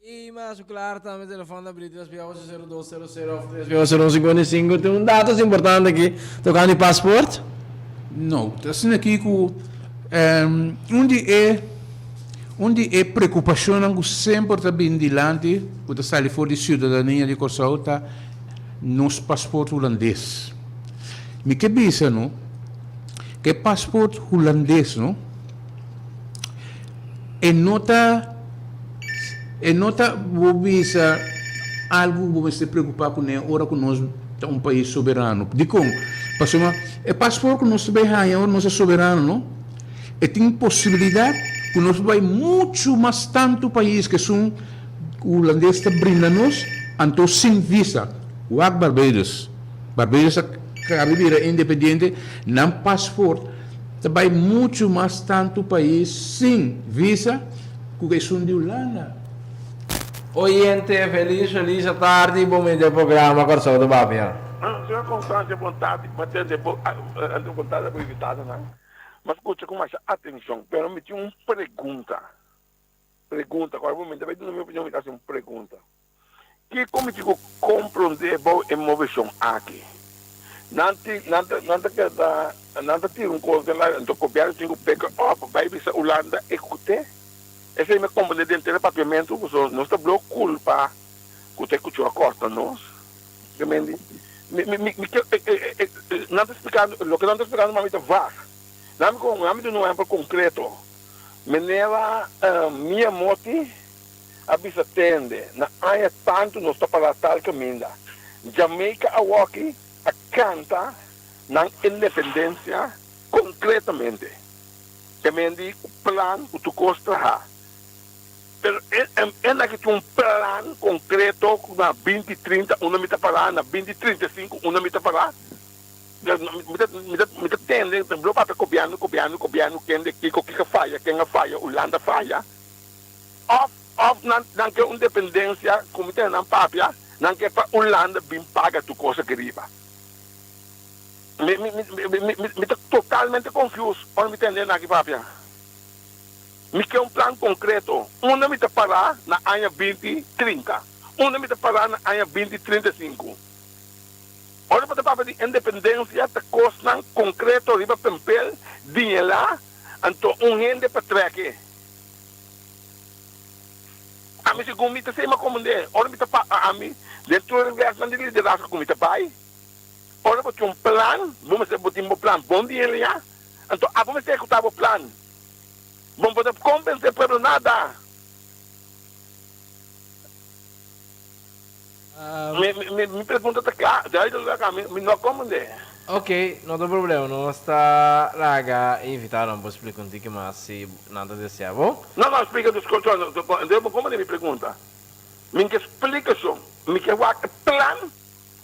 Y mas klaar tambe telefon ta abri 3 via 8 0 2 0 0 of 3 via 8 0 1 55. Tin un datos importante aki tocando di paspoort. No, ta asina aki ku un di e un di e preokupashonnan ku semper ta bini dilanti ku ta sali for di siudadania di Kòrsou ta nos pasport hulandes. Mi ke bisa no ku e pasport hulandes no e no ta e no ta bo bisa algu ku bo mester preokupá kuné ora ku nos ta un pais soberano. Dikon? Pasobra e pasport ku nos ta bai haña ora nos ta soberano no e tin posibilidat ku nos por bai muchu mas tantu pais ku esun ku hulandes ta brinda nos anto sin visa. Wak Barbados. Barbados a kaba bira independiente, nan pasport ta bai muchu mas tantu pais sin visa ku esun di Hulanda. Oyente, Felis felis atardi bo mete programa Kòrsou ta Papia. Señor Constancia bon tardi, mi a tende bo bon tardi bo invitadonan, mi a scucha cu masha atencion, pero mi tin un pregunta, pregunta, cu algun mi ta bay duna mi opinion mi ta haci un pregunta. Kiko mi tin ku komprondé bou e moveshon aki? Nan tin, nan ta, nan ta keda, nan ta tira un kos den laria, anto gobièrnu tin ku pick up bai bisa Hulanda ekut'é. Esei mi a komprendé den tele papiamentu, pasobra nos ta blo kulpa ku ta e kuchó a kòrta nos. Ke men di, mi, mi, mi, mi ke, e, e, e, nan ta splikando, loke nan ta splikando mami ta vag. Nan mi kon, nan mi duna un ehèmpel konkreto. Menera Mia Moti a bisa tende, na aña tantu nos ta pará tal kaminda. Jamaica awoki a kanta nan independensia konkretamente. Ke men di ku plan ku tur kos traha. Pero e na ki tin un plan konkreto ku na binti trinta unda mi ta pará, na binti 35 unda mi ta pará. Mi ta, mi ta, mi ta tende, lo papia gobièrnu, gobièrnu, gobièrnu, kende, kiko, kiko a faya, ken a faya, Hulanda a faya. Òf, òf nan, nan ke un dependensia, ku mi tende nan papia, nan ke pa Hulanda bin paga tur kos aki riba. Mi, mi, mi, mi, mi, mi, mi ta totalmente konfus ora mi tende nan aki papia. Mi ke un plan konkreto, unda mi ta pará na aña 2030, unda mi ta pará na aña 2035. Ora bo ta papia di independensia ta kosnan konkreto riba pempel diñelá anto un hende pa trèk'e. Ami segun mi ta sema komand'é ora mi ta pa ami den tur e lèsnan di liderazgo ku mi ta bai. Ora bo tin un plan bo mester bo tin bo plan bon diñelá anto abo mester ehekutá bo plan. Bo no por ta konvensé pueblo nada. Mi pregunta ta kla, duidelijk, ami mi no a komprende. Ok, no ta problema, nos ta laga e invitadonan por splika un tiki mas si nan ta desea, bo? No, no, splika dus kontra, no, bo komprende mi pregunta. Mi ke splikashon, mi ke wak e plan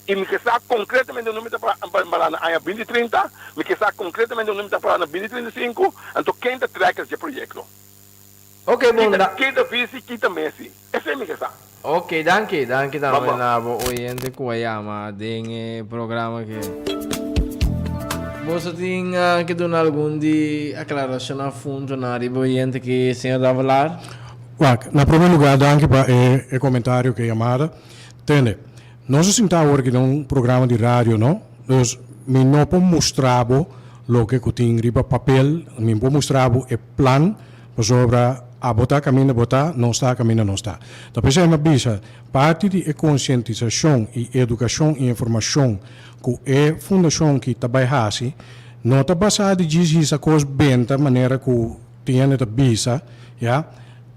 i mi ke sa konkretamente unda mi ta para na aña 2030, mi ke sa konkretamente unda mi ta para na 2035, anto ken ta trèk es e proyekto. Ok, bon, da. Kita Visi, kita Messi. Esei mi ke sa. Ok, danki. Danki tambe na bo oyente ku a yama den e programa aki. Boso tin ke duna algun di aklarashon a funto na riba oyente ki señor Davelaar? Wak, na prome lugar danki pa e e komentario ku e yamada. Tende, nos a sinta awor aki den un programa di radio no, dus mi no por mustra bo loke ku tin riba papel, mi por mustra bo e plan Pasobra abo ta kaminda bo ta, nos ta kaminda nos ta. Ta p'esei mi a bisa, parti di e konsientisashon i edukashon i informashon ku e fundashon ki ta bai hasi, no ta basá di djis hisa kos benta manera ku tin hende ta bisa, ya.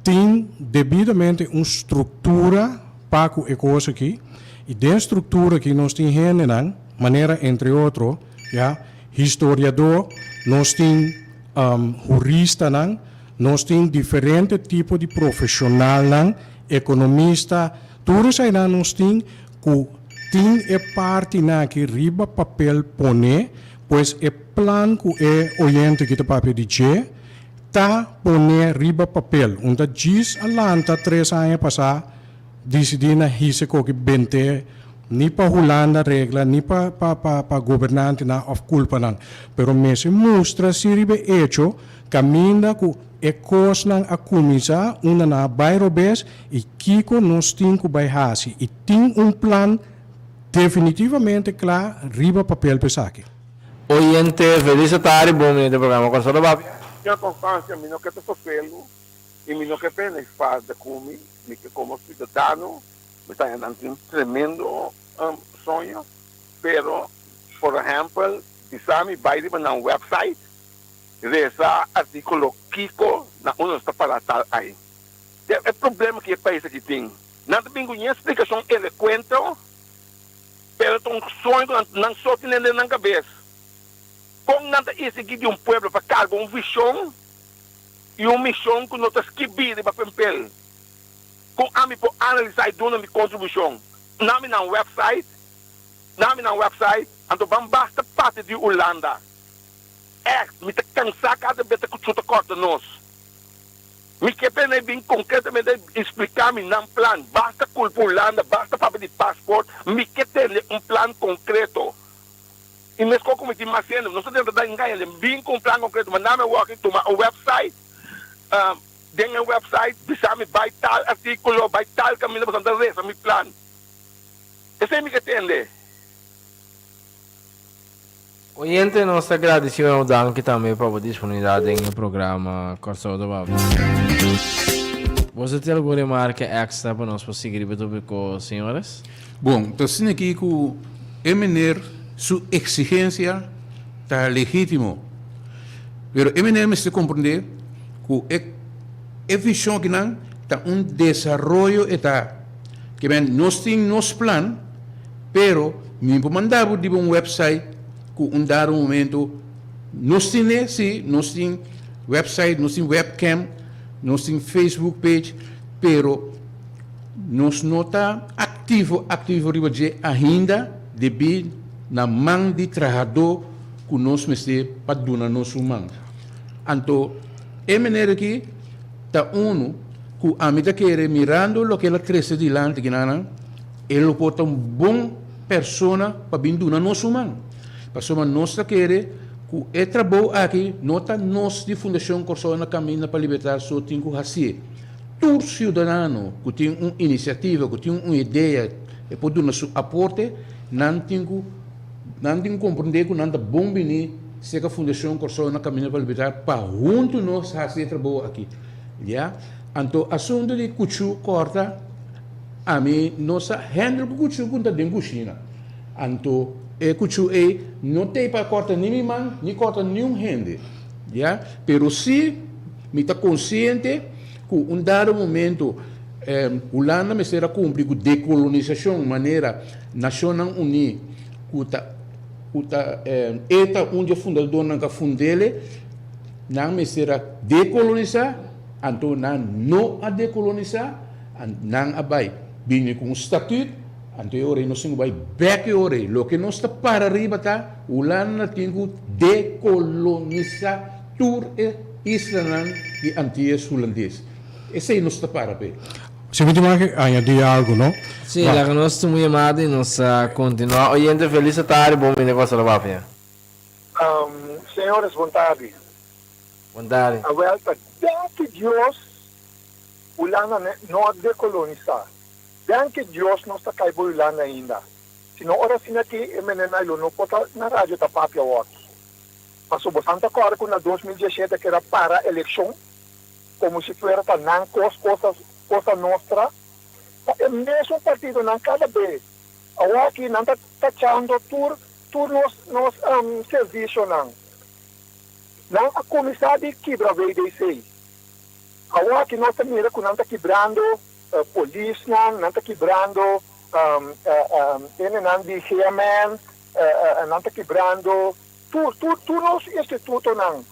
Tin debidamente un struktura pa ku e kos aki, i den struktura aki nos tin hendenan, manera entre otro, ya, historiadó, nos tin. Huristanan, nos tin diferente tipo di profesionalnan, economista, tur esainan nos tin cu tin e partinan aki riba papel pone, pues e plan cu e oyente aki ta papia di dje ta pone riba papel. Un ta djis a lanta tres aña pasa Disidí na hise koki bent'é ni pa Hulanda regla ni pa pa pa pa gobernantenan òf kulpanan, pero mester mustra si riba e echo kaminda ku e kosnan a kuminsá unda nan a bai robes i kiko nos tin ku bai hasi i tin un plan definitivamente kla riba papel pa esaki. Oyente, felis atardi, bon bini den programa Kòrsou ta Papia. Señor Constancia, mi no ke ta sofrelu i mi no ke pena e falta ku mi. Mi ke komo siudadano mi ta haña nan tin tremendo soño, pero por ehèmpel bisa mi bai riba nan wèpsait resa artíkulo kiko na unda nos ta pará tal ai. E problema ku e pais aki tin, nan ta bin ku ñe splikashon elekuente, pero ta un soño ku nan so tene den nan kabes. Kon nan ta esigí di un pueblo pa karga un vishon i un mishon ku no ta skibí riba pempel? Kon ami por analisá i duna mi kontribushon? Na mi nan wèpsait, na mi nan wèpsait, anto ban basta parti di Hulanda. Ègt, mi ta kansá kada bes ta ku chuta kòrta nos. Mi ke p'e bin konkretamente i spliká mi nan plan. Basta kulpa Hulanda, basta papia di pasport, mi ke tende un plan konkreto. I meskos ku mi tin mas hende, nos ta tenta da engaña den bin ku un plan konkreto. Manda mi awor aki tuma un wèpsait. Den e website bisa mi bai tal artíkulo, bai tal kaminda pasobra mi ta resa mi plan. Esei mi ke tende. Oyente nos ta gradisi bo danki tambe pa bo disponibilidad den e programa Kòrsou ta Papia. Boso tin algun remarke extra pa nos por sigui riba e topiko señores? Bon, ta asina aki ku e meneer su eksigensia ta legítimo, pero e meneer mester komprendé ku e e vishon akinan ta un desaroyo e ta. Ke men nos tin nos plan. Pero mi por manda bo riba un website ku un dado momento nos tine, si, nos tin website, nos tin webcam, nos tin Facebook page, pero nos no ta aktivo aktivo riba dje ainda debí na man di trahadó ku nos mester pa duna nos un man. Anto e manera aki ta unu ku ami ta kere mirando loke el a trese dilanti kinanan. E lo por ta un bon persona pa bin duna nos su man. Pasobra nos ta kere ku e trabou aki no ta nos di Fundashon Kòrsou na Kaminda pa Libertat so tin ku hasié. Tur siudadano ku tin un inisiativa, ku tin un idea, e por duna su aporte, nan tin ku nan tin ku komprendé ku nan ta bon bini serka Fundashon Kòrsou na Kaminda pa Libertat pa huntu nos hasi e trabou aki. Ya. Anto asuntu di kuchu kòrta. Ami no sa handle ku kuchu ku ta den kushina. Anto e kuchu ei no t'ei pa kòrta ni mi man ni kòrta niun hende. Ya, pero si mi ta konsiente ku un dado momento Hulanda mester a kumpli ku dekolonisashon manera Nashonnan Uní ku ta ku ta e ta un di e fundadornan ku a fund'ele, nan mester a dekolonisá, anto nan no a dekolonisá. Nan a bai bini ku un statut, anto e ora ei nos tin ku bai bèk e ora ei. Loke nos ta para riba ta Hulanda tin ku dekolonisá tur e islanan di Antias Hulandes. Esei nos ta para p'e. Si mi tin mag añadí algu, no? Sí, laga nos tuma un yamada i nos a kontinuá. Oyente, felis tardi, bon bini Kòrsou ta Papia. Señores, bon tardi. Bon tardi. Awel ta danki Dios Hulanda no a dekolonisá. Danki Dios nos ta kai bo Hulanda ainda. Si no ora asina aki e menenan lo no por ta na radio ta papia awor. Paso bosan ta kòrda ku na 2017 keda para elekshon komo si fuera ta nan kos cosa cosa nostra. Ta e mesun partidonan kada be. Awor aki nan ta tachando tur tur nos nos servisionan. Nan a kuminsá di kibra WDC. Awor aki nos ta mira ku nan ta kibrando polisnan, nan ta kibrando hendenan di GMN, nan ta kibrando tur tur tur nos institutonan.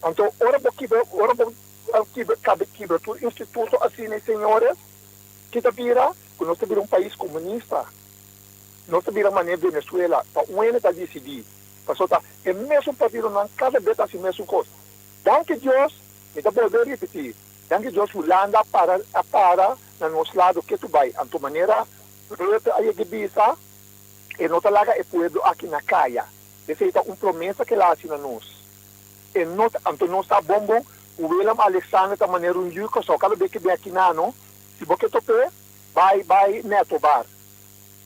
Anto ora bo kibra ora bo kibra kabe kibra tur instituto asina señores, ki ta bira? Ku nos ta bira un pais komunista. Nos ta bira manera Venezuela, ta un hende ta disidí. Pasobra ta e mesun partidonan kada bes ta hasi mesun kos. Danki Dios, mi ta bolbe ripití, danki Dios Hulanda a para a para na nos lado ketu bai. Anto manera Rutte a yega bisa, e no ta laga e pueblo aki na kaya. Esei ta un promesa ku el a hasi na nos. E no ta, anto nos ta bon bon ku Willem Alexander ta manera un yu Kòrsou. Kada bes ke bin aki nano, si bo ke top'é, bai bai Netto Bar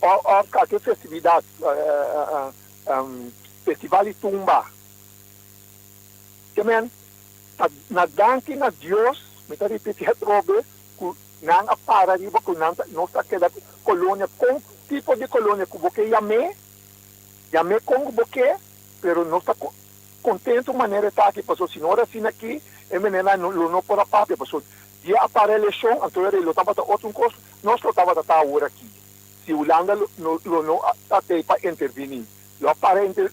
òf kalke festividat, festival di tumba. Ke men ta na danki na Dios, mi ta ripiti atrobe, ku nan a para riba ku nan ta nos ta keda kolonia kon tipo di kolonia ku bo ke yam'é, yam'é kon ku bo ke, pero nos ta kontentu manera e ta aki, pasobra si no ora asina aki e menenan lo no por a papia, pasobra dia a para elekshon anto e lo tabata otro un kos, nos lo tabata ta awor aki si Hulanda lo no a tei pa intervini. Lo a para inter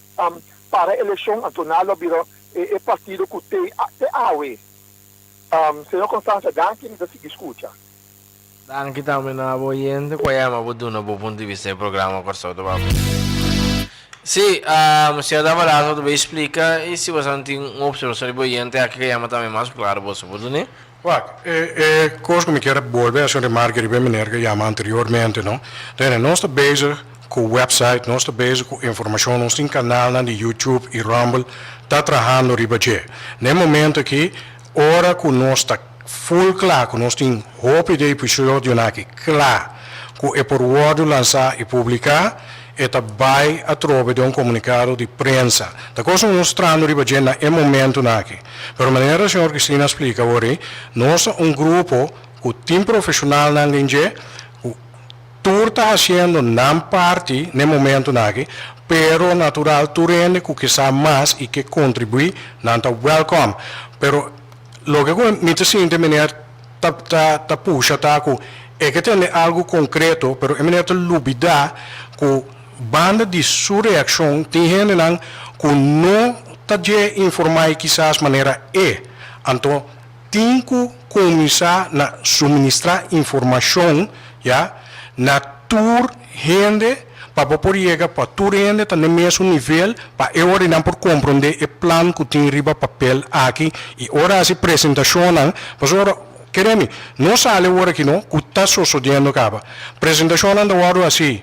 para eleccion anto nan lo a bira e e partido cu te te awe. Señor Constanza danki mi ta sigui scucha. Danki tambe na bo oyente cu a yama bo duna bo punto di bista e programa Kòrsou ta Papia. Sí, señor Davalazo ta bay splica y si boso tin un observacion riba oyente aki cu a yama tambe mas claro boso por dun'e. Wak, e e kos ku mi kier a bolbe hasi un remarke riba e meneer ku a yama anteriormente, no. Tene, nos ta bezig ku website, nos ta bezig ku informashon, nos tin kanalnan di YouTube i Rumble ta trahando riba dje. Na e momento aki, ora ku nos ta full kla, ku nos tin hopi di e episodionan aki kla ku e por wòrdu lansá i publiká, e ta bai atrobe den un komunikado di prensa. Ta kos ku nos trahando riba dje na e momentunan aki. Pero manera señor Cristina a splika awor, nos ta un grupo ku tin profeshonalnan den dje ku tur ta hasiendo nan parti na e momentunan aki, pero natural tur hende ku ke sa mas i ke kontribuí nan ta wèlkòm. Pero loke ku mi ta sinti meneer ta ta ta pusha ta ku e ke tende algu konkreto pero e meneer ta lubidá ku banda di su reakshon tin hendenan ku no ta dje informá i kisas manera e. Anto tin ku kuminsá na suministrá informashon ya na tur hende pa bo por yega pa tur hende ta n'e mesun nivel pa e ora nan por komprondé e plan ku tin riba papel aki i ora hasi presentashonnan pasobra kere mi no sali awor aki no ku ta sosodiendo kaba presentashonnan ta wòrdu hasi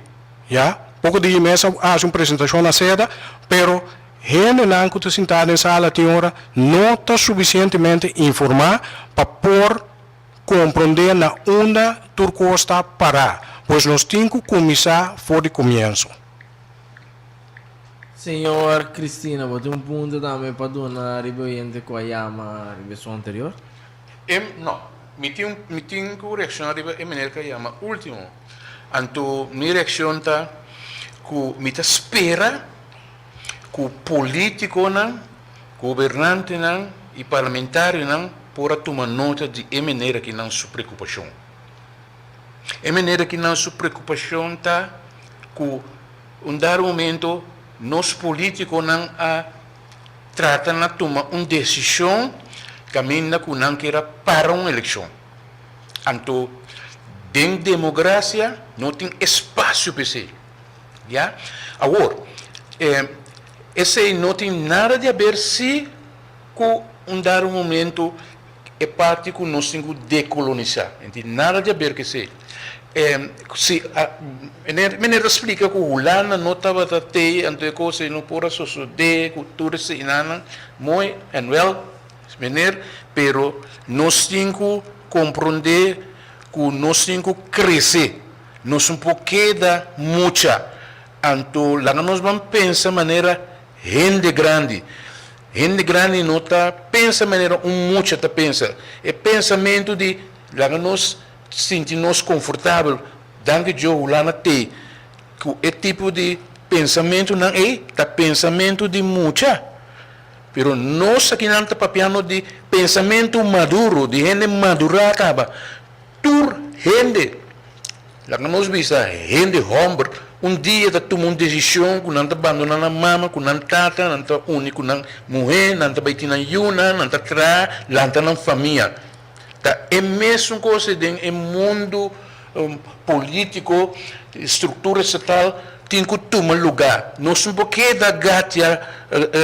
ya poko di mes a hasi un presentashon na seda pero hendenan ku ta sintá den sala tin ora no ta sufisientemente informá pa por Komprondé na unda tur kos ta pará, pues nos tin ku kuminsá for di komienso. Señor Cristina, bo tin un punto tambe pa duna riba e oyente ku a yama riba esun anterior? Em, no. Mi tin un, mi tin ku reakshoná riba e meneer ku a yama último. Anto mi reakshon ta ku mi ta spera ku polítikonan Gobernantenan i parlamentarionan por a tuma nota di e manera ki nan su preokupashon. E manera ki nan su preokupashon ta ku un dado momento nos politikonan a trata na tuma un desishon kaminda ku nan kier a para un elekshon. Anto den demokrasia no tin espasio pa esei. Ya. Awor, esei no tin nada di haber si ku un dado momento e parti ku nos tin ku dekolonisá. No tin nada di haber ku esei. Si meneer ta splika ku Hulanda no tabata tei anto e kos ei no por a sosodé ku tur eseinan mooi en wèl meneer, pero nos tin ku komprondé ku nos tin ku krese. Nos no por keda mucha. Anto laga nos ban pensa manera hende grandi. Hende grandi no ta pensa manera un mucha ta pensa. E pensamentu di laga nos sinti nos konfortabel, danki Dios hulana t'ei. Ku e tipo di pensamentunan ei ta pensamentu di mucha. Pero nos akinan ta papiando di pensamentu maduro, di hende madurá kaba. Tur hende, laga nos bisa hende hòmber, un dia ta tuma un desishon ku nan ta bandoná nan mama ku nan tata, nan ta uni ku nan muhé, nan ta bai tin nan yunan, nan ta traha, lanta nan famia. Ta e mesun kos den e mundu polítiko, struktura estatal tin ku tuma lugá. Nos no por keda gatia,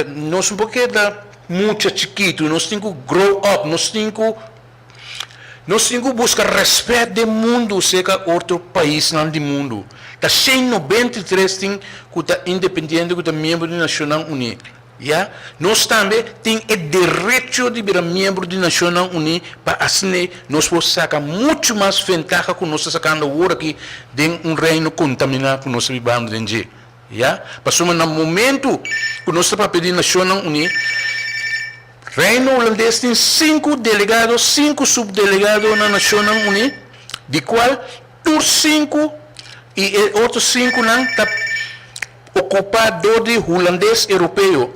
nos no por keda mucha chikitu, nos tin ku grow up, nos tin ku Nos tin ku buska rèspèt den mundu serka otro paisnan di mundu. Ta 193 tin ku ta independiente ku ta miembro di Nashonnan Uní. Ya, nos tambe tin e derecho di bira miembro di Nashonnan Uní pa asina nos por saka muchu mas ventaha ku nos ta sakando awor aki den un reino kontaminá ku nos ta bibando den dje. Ya, pasobra na momentu ku nos ta papia di Nashonnan Uní, Reino Hulandes tin sinku delegado, sinku subdelegado na Nashonnan Uní, di kual tur sinku i e otro sinkunan ta okupá dor di hulandes europeo.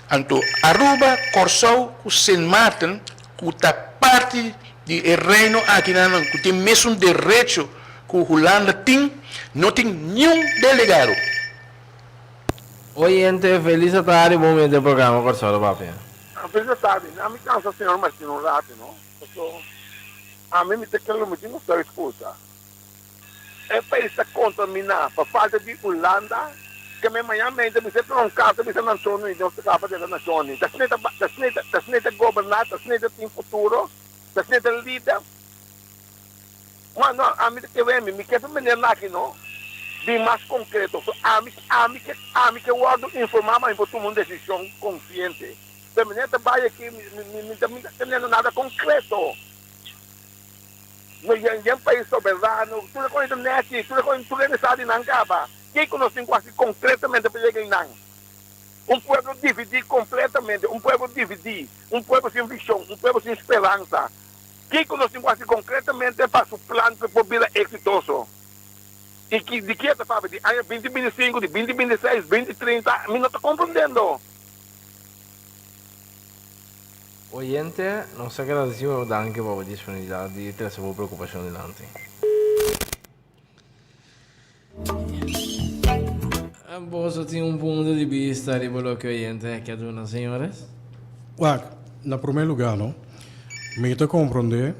Anto Aruba, Kòrsou ku Sint Maarten ku ta parti di e reino akinan ku tin mesun derecho ku Hulanda tin, no tin niun delegado. Oyente, felis atardi, bon bini den programa Kòrsou ta Papia. Felis atardi, na mi cansa señor Martin un rato no, paso ami mi ta kere lo mi tin cu excusa. E pais ta contamina pa falta di Hulanda, ke me mañana mente mi ta un carta bisa Nacion Uni, nos ta caba di Nacion Uni. Ta asina ta ta asina ta asina ta goberna, ta asina ta tin futuro, ta asina ta lider. Ma no, ami ta kere mi, mi ke pa meneer Naki no bin mas konkreto. So ami, ami ke, ami ke wòrdu informá pa mi por tuma un desishon konsiente. Pero meneer ta bai aki, mi, mi, mi ta, mi ta teniendo nada konkreto. No yen, yen pais soberano, tur e kos ta nèchi, tur e kos, tur hende sa di nan kaba. Kiko nos tin ku hasi konkretamente pa yega einan? Un pueblo dividí kompletamente, un pueblo dividí, un pueblo sin vishon, un pueblo sin speransa. Kiko nos tin ku hasi konkretamente pa su plan por bira eksitoso? I ki di ki e ta papia? Di aña binti binti sinku, di binti binti seis, binti trinta? Mi no ta komprondendo. Oyente, nos ta gradisí bo danki pa bo disponibilidat di trese bo preokupashon dilanti. Boso tin un punto di bista riba loke oyente a ke duna, señores? Wak, na promé lugá no, mi ta komprondé.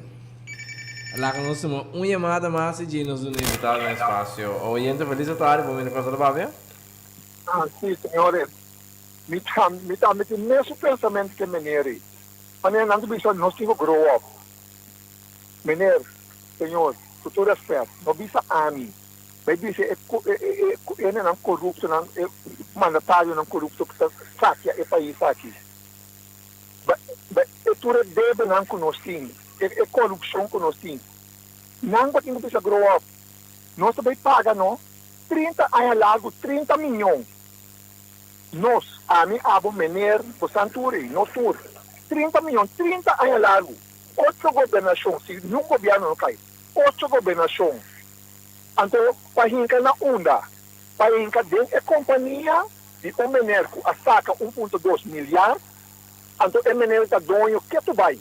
Laga nos tuma un yamada mas i dje nos duna invitado un espasio. Oyente, felis atardi, bo mira kos ta papia? Ah, sí, señores. Mi ta, mi tambe tin mesun pensamentu ke meneer ei. Manera nan ta bisa nos tin ku grow up. Meneer, señor, ku tur respet, no bisa ami. Bai bisa e e e e hendenan koruptonan, e mandatarionan korupto ku ta sakia e pais aki. Bai bai e tur e debenan ku nos tin, e e korupshon ku nos tin. Nan bo tin ku bisa grow up. Nos ta bai paga no 30 aña largu 30 miyon. Nos, ami, abo, meneer, bosan tur ei, nos tur. 30 miyon, 30 aña largu. Ocho gobernashon, si niun gobièrnu no kai, ocho gobernashon. Anto pa hinka na unda? Pa hinka den e kompania di un mener ku a saka un punto dos milyar, anto e mener ta doño ketu bai.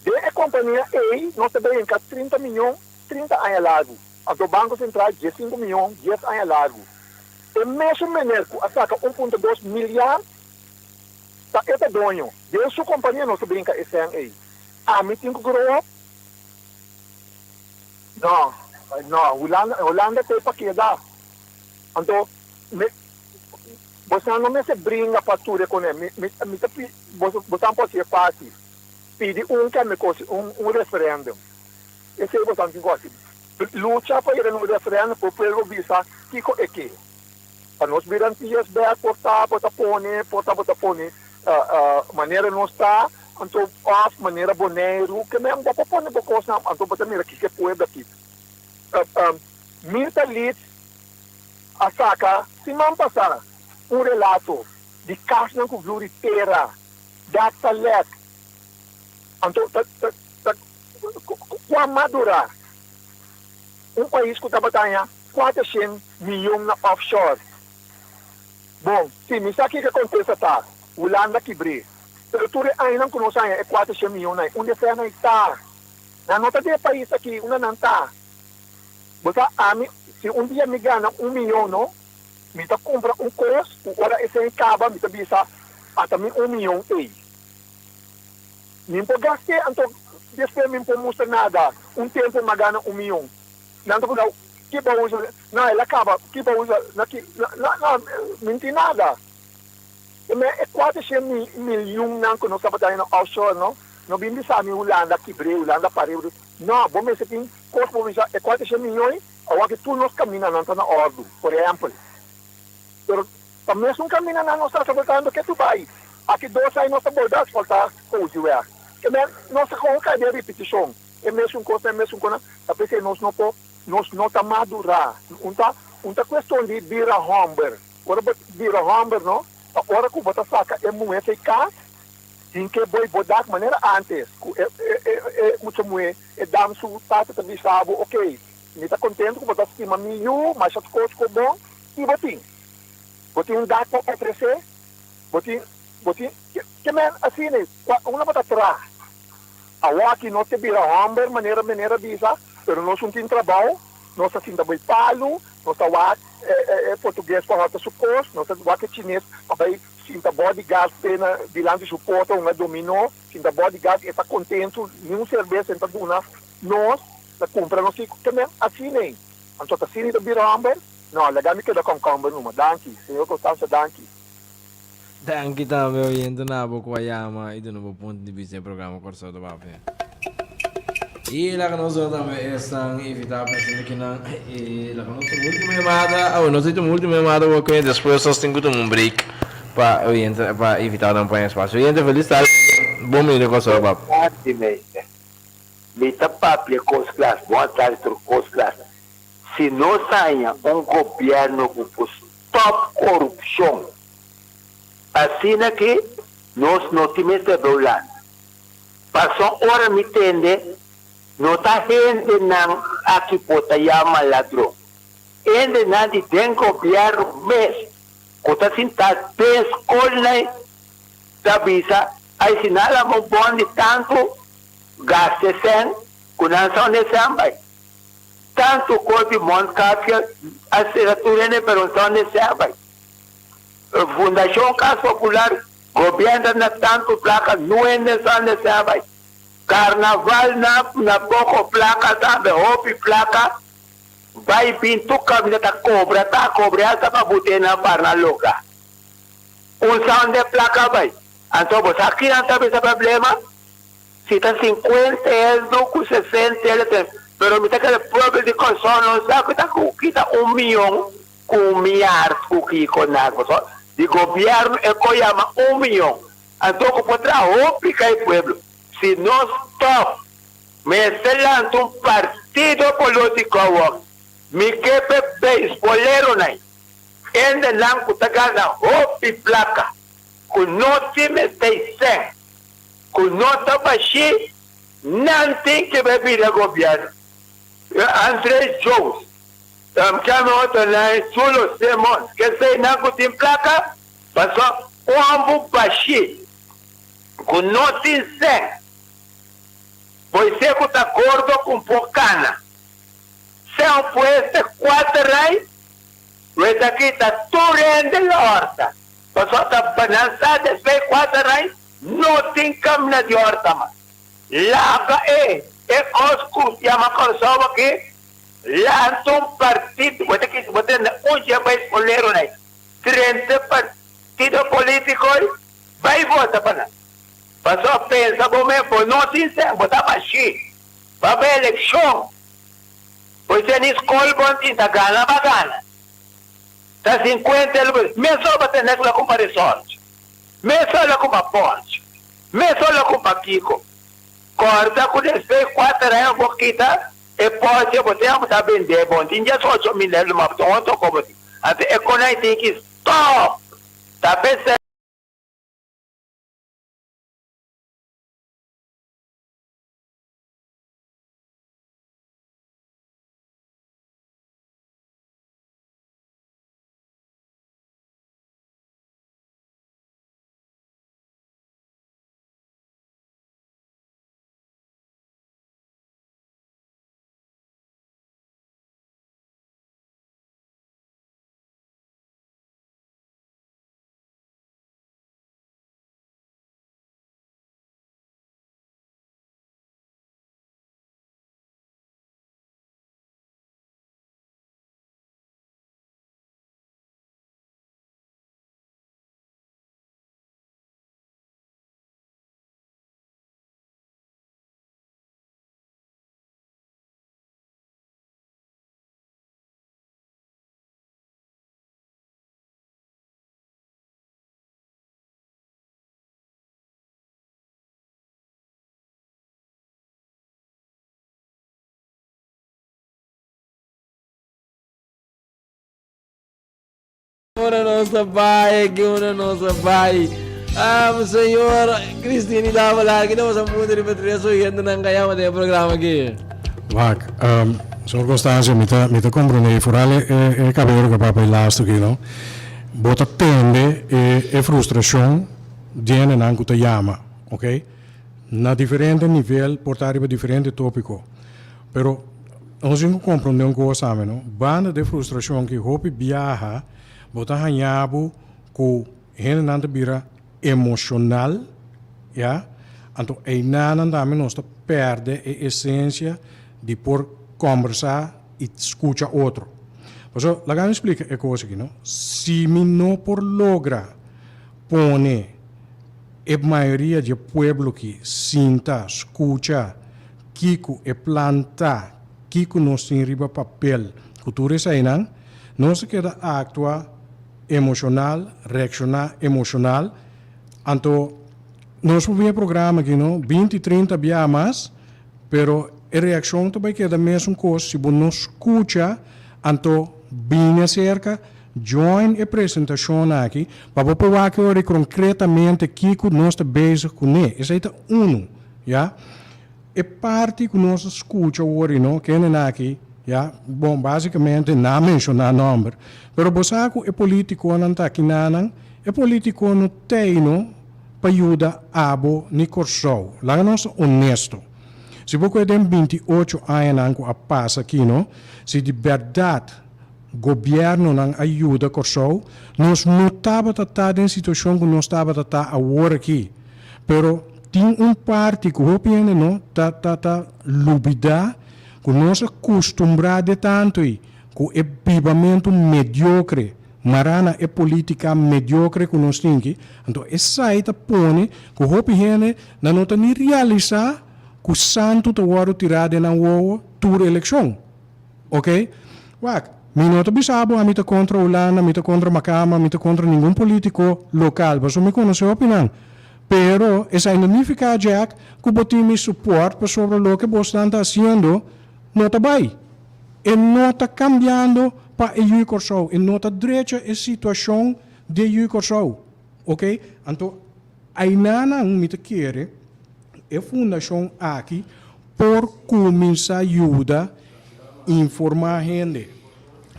Den e kompania ei nos ta bai hinka 30 miyon 30 aña largu, anto Banko Sentral diesinku miyon dies aña largu. E mesun mener ku a saka un punto dos milyar ta e ta doño. Den su kompania nos ta brinka e sèn ei. Ami tin ku grow up? No, no, Hulanda, Hulanda ta e pa keda. Anto, mi, bosan no mester bringa pa tur e kone. Mi, mi, mi ta pi, boso, bosan por hasi e fásil. Pidi un kende kosi, un, un referéndum. Esei bosan tin ku hasi. Lucha pa yega na un referéndum pa e pueblo bisa kiko e ke. Pa nos bira Antillas bek por ta bo ta pone, por ta bo ta pone manera nos ta, anto of manera Boneiru, ke men bo por pone bo kosnan, anto bo ta mira kiko e pueblo aki. Mirta Leeds a saka siman pasa un relato di kasnan ku vloer di tera, dak ta lek, anto ta ta ta kua madura un pais ku tabata haña 400 miyon na offshore. Bon, si, mi sa kiko e kontesta ta, Hulanda kibr'é. Pero tur e añanan ku nos haña e 400 miyonnan ei, unda e fènan ei ta? Nan no ta den e pais aki, unda nan ta? Bo sa, ami, si un dia mi gana un miyon, no, mi ta kumpra un kos ku ora esei kaba mi ta bisa, ata mi un miyon ei. Mi por gast'é, anto despues mi por mustra nada, un tempu mi a gana un miyon. Nan ta puntra, Ki bo usa? No, el a kaba, Ki bo usa? Na ki? No, no, mi no tin nada. E me e kuatershen milyunnan ku nos tabata haña na offshore, no, no bin bisa mi Hulanda kibr'é, Hulanda par'é. No, bo mester tin kos bo bisa e kuatershen miyon awor ki tur nos kamindanan ta na òrdu, por ehèmpel. Pero ta mesun kamindanan nos ta asfaltando ke Dubai. Aki dos aña nos ta bolbe asfaltá Kouseweg. Ke men nos ta kon kai den ripitishon. E mesun kos, e mesun kosnan, ta p'esei nos no por, nos no ta madurá. Un ta, un ta kueston di bira hòmber. Ora bo bira hòmber, no, ta ora ku bo ta saka e muhé fei kas, tin ke boi bo dak manera ántes, ku e, e, e, e mucha muhé, e dam su tata ta bisa bo, okey, mi ta kontentu ku bo ta stima mi yu, masha kos ku bon, i bo tin. Bo tin un dak pa ofresé, bo tin, bo tin, ke, ke men asina, kua, unda bo ta traha? Awor aki nos ta bira homber manera meneer a bisa, pero nos un tin trabao, nos ta sinta bay palu, nos ta wak e portugues pa hota su cos, nos ta wak e chines pa bay sinta bodyguard p'e na dilanti su porta hunga domino, sinta bodyguard e ta contento, ni un cerbes e ta duna nos, ta cumpra nos kico, ke men asina ey. Anto ta asina e ta bira homber? No, laga mi keda concomber numa. Danki, señor Constanza, danki. Danki tambe oyente na bo ku a yama i duna bo punto di bista e programa Kòrsou ta Papia. I laga nos duna tambe esnan invitá presente kinan i laga nos tuma ultimo yamada. Awe nos tin tuma ultimo yamada bo ke despues nos tin ku tuma un break pa oyente pa invitadonan paña espasio. Oyente felis tardi bon bini den Kòrsou ta Papia. Tardi meester. Mi ta papia kos klas. Bon atardi tur kos klas. Si nos haña un gobièrnu ku por stòp korupshon asina ki nos no tin mester bou landa. Pasobra ora mi tende no ta hendenan aki por ta yama ladron. Hendenan di den gobièrnu mes ku ta sintá den skolnan ta bisa ay si nan lama un bon di tantu gasta e sèn ku nan sa unda e sèn bai. Tantu kos di mondkapje a sera tur hende pero un sa unda e sèn bai. Fundashon Kas Popular gobièrnu ta na tantu plaka nu hende sa unda e sèn bai. Karnaval na na poko plaka tambe hopi plaka bai bin tur kaminda ta kobra ta kobra hasta pa bute nan parna loka. Un sa unda e plaka bai. Anto bo sa kinan ta bisa problema? Si ta sinkuenta eldo ku sesenta eldo ten, pero mi ta kere pueblo di Kòrsou no sa ku ta ku kita un miyon ku un miar ku kiko nan pasobra di gobièrnu e ko yama un miyon anto ku por traha hopi ka e pueblo si no stòp mester lanta un partido polotiko awor mi ke p'e beisboleronan hendenan ku ta gana hopi plaka ku no tin mester sèn. Ku no ta bashí, nan tin ke bai bira gobièrnu. André Jones, Kami otro nan e Chulo Simons, kesei nan ku tin plaka, pasobra un hòmber bashí ku no tin sèn, Moisés ku ta gordo ku un por kana, sèn pueste kuater rai, lo e ta kita tur hende la hòrta, pasobra ta nan sa despues kuater rai No tin camna di horta mas. Laga e e cos cu yama Corsou aki lanta un partido. Bo ta kis bo tende un dje beisbolero nai drenta partido politico ei bay vota pa nan. Pasobra pensa bo mes bo no tin sen bo ta bashi pa bay eleccion. Bo esei ni scol bo tin ta gana ba gana. Ta 50 el meso bo tende cu la cumpra resort. Mesa lo kuma Ponch. Mesa lo kuma Kiko. Corda cu despues cuater aña bo kita e Porsche bo tin ta bende bo tin dies ocho mil euro ma bo tin otro co bo tin. Anto e conai tin ki stop. Ta p'esei. Ora nos ta bai, ki ora nos ta bai. Ah, señor Cristini Davelaar, ki nos a punta riba tres oyentenan ka yama den e programa aki? Wak, um, señor Constancio, mi ta, mi ta comprende, vooral e, e, e caballero que papia e laatste aki, no? Bo ta tende e, e frustracion di hendenan cu ta yama, ok? Na diferente nivel, por ta riba diferente topico. Pero nos tin ku komprondé un kos tambe, no? Banda di e frustrashon ki hopi biaha bo ta haña bo ku hendenan ta bira emoshonal, ya? Anto einanan tambe nos ta pèrdè e esensia di por kòmbersá i skucha otro. Pasobra, laga mi splika e kos aki, no? Si mi no por logra pone e mayoria di e pueblo ki sinta, skucha, Kiko e plan ta? Kiko nos tin riba papel? Ku tur eseinan, nos ta keda aktua emoshonal, reakshoná emoshonal. Anto, nos por bin e programa aki, no, binti, trinta bia mas, pero e reakshon ta bai keda mesun kos si bo no skucha. Anto bini aserka, join e presentashon aki pa bo por wak e ora konkretamente kiko nos ta bezig kuné. Esei ta unu, ya. E parti ku nos a skucha awor i no kendenan aki, ya, bon, basikamente nan a menshoná nòmber, pero bo sa ku e politikonan ta akinanan, e politiko no tei no pa yuda abo ni Kòrsou. Laga nos ta onesto. Si bo kue den 28 añanan ku a pasa aki no, si di bèrdat gobièrnunan a yuda Kòrsou, nos no tabata ta den situashon ku nos tabata ta awor aki. Pero tin un parti ku hopi hende no ta ta ta lubidá ku nos a kustumbrá de tantu ei ku e bibamentu mediokre mará na e polítika mediokre ku nos tin aki. Anto esei ta pone ku hopi hende nan no ta ni realisá ku santu ta wòrdu tirá den nan wowo tur elekshon. Ok? Wak, mi no ta bisa bo ami ta kontra Hulanda, mi ta kontra Makamba, mi ta kontra ningun politiko lokal, pasobra mi konosé hopi nan. Pero esei no nifiká, Jack, ku bo tin mi support pasobra loke bosnan ta hasiendo no ta bai. E no ta kambiando pa e yu Kòrsou, e no ta drecha e situashon di e yu Kòrsou. Ok? Anto ainanan mi ta kere e fundashon aki por kuminsá yuda informá hende.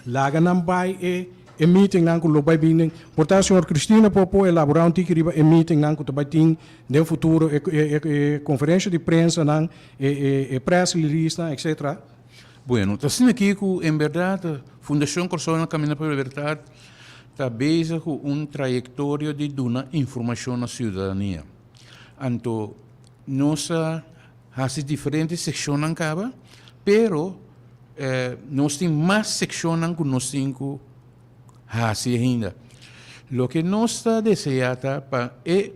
Laga nan bai e e meetingnan ku lo bai bin den. Por ta señor Cristina por por elaborá un tiki riba e meetingnan ku ta bai tin den futuro, e e e konferensha di prensanan, e e e press releasenan, etcetera. Bueno, ta asina aki ku en bèrdat Fundashon Kòrsou na Kaminda pa Libertat ta bezig ku un trayektorio di duna informashon na siudadania. Anto nos a hasi diferente sekshonnan kaba, pero nos tin mas sekshonnan ku nos tin ku hasi ainda. Loke nos ta deseá ta pa e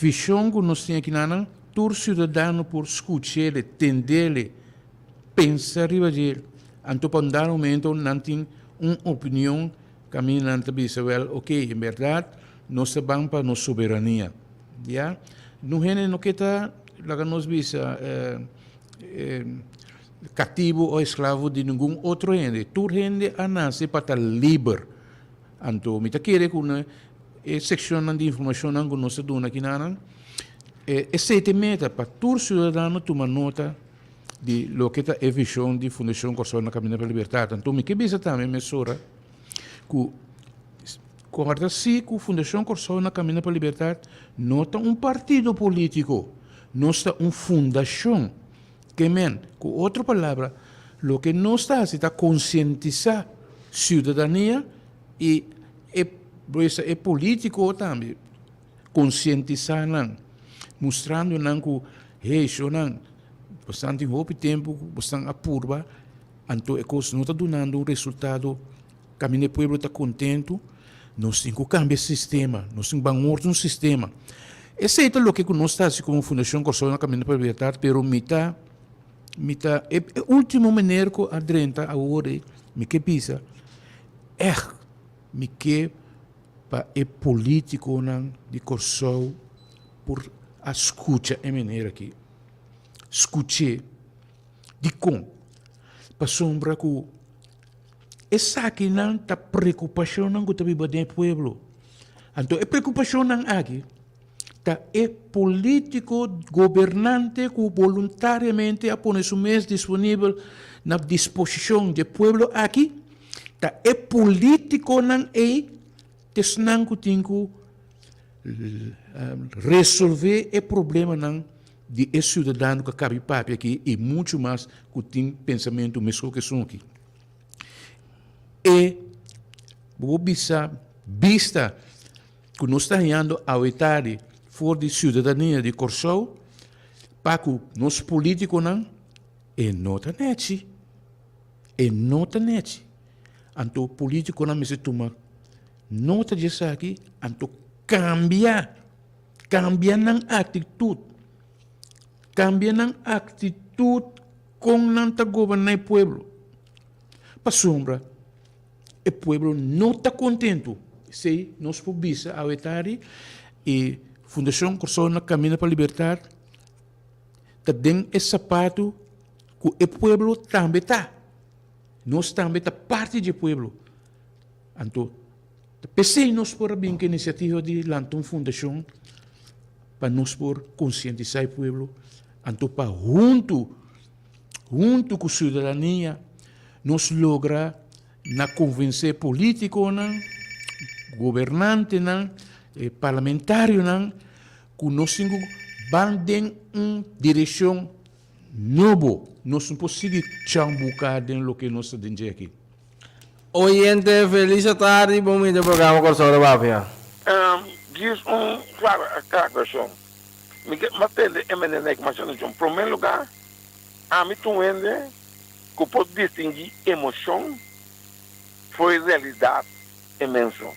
vishon ku nos tin akinanan, tur siudadano por skuch'el, tend'el, pensa riba dje. Anto pa un dado momento nan tin un opinion kaminda nan ta bisa, wèl, oke, en bèrdat nos ta ban pa nos soberania. Ya, no hende no ke ta, laga nos bisa, katibu o esklavo di ningun otro hende. Tur hende a nase pa ta liber. Anto mi ta kere ku na e sekshonnan di informashonnan ku nos ta duna akinanan, esei ta e meta, pa tur siudadano tuma nota di loke ta e vishon di Fundashon Kòrsou na Kaminda pa Libertat. Anto mi ke bisa tambe mesora ku Kòrda si ku Fundashon Kòrsou na Kaminda pa Libertat no ta un partido polítiko, nos ta un fundashon. Ke men, ku otro palabra, loke nos ta hasi ta konsientisá siudadania i e e polítiko tambe, konsientisá nan, mustrando nan ku, hey, shownan, bosnan tin hopi tempu ku bosnan a purba, anto e kos no ta dunando un resultado. Kaminda e pueblo ta kontentu, nos tin ku kambia sistema, nos tin ban otro un sistema. Esei ta loke ku nos ta hasi komo Fundashon Kòrsou na Kaminda pa Libertat, pero mi ta, mi ta, e ultimo meneer ku a drenta awor ei, mi ke bisa, ègt mi ke pa e politikonan di Kòrsou por a skucha e meneer aki. Skuch'é. Dikon? Pasobra ku. Esakinan ta preokupashonnan ku ta biba den e pueblo. Anto e preokupashonnan aki ta e polítiko gobernante ku boluntariamente a pone su mes disponibel na disposishon di e pueblo aki, ta e polítikonan ei ta esnan ku tin ku resolvé e problemanan di e siudadano ku a kabi papia aki i muchu mas ku tin pensamentu meskos ku esun aki. E bo bisa bista ku nos ta hañando awe tardi for di siudadania di Kòrsou pa ku nos polítikonan e no ta nèchi, e no ta nèchi. Anto polítikonan mester tuma nota di esaki anto kambia. Kambia nan aktitut. Kambia nan aktitut kon nan ta goberná e pueblo. Pasobra e pueblo no ta kontentu. Esei nos por bisa awe tardi i Fundashon Kòrsou na Kaminda pa Libertat ta den e sapatu ku e pueblo tambe ta. Nos tambe ta parti di e pueblo. Anto ta p'esei nos por a bin ku e inisiativa di lanta un fundashon pa nos por konsientisá e pueblo, anto pa huntu, huntu ku siudadania nos logra na konvensé polítikonan, gobernantenan, e parlamentarionan ku nos tin ku ban den un direkshon nobo. Nos no por sigui chambuká den loke nos ta den dje aki. Oyente felis atardi bon bini den programa Kòrsou ta Papia. Djis un aclaracion. Mi ke mas tende e manera ku masha atencion. Prome lugar, ami ta un hende ku por distingui emocion for e realidad inmenso.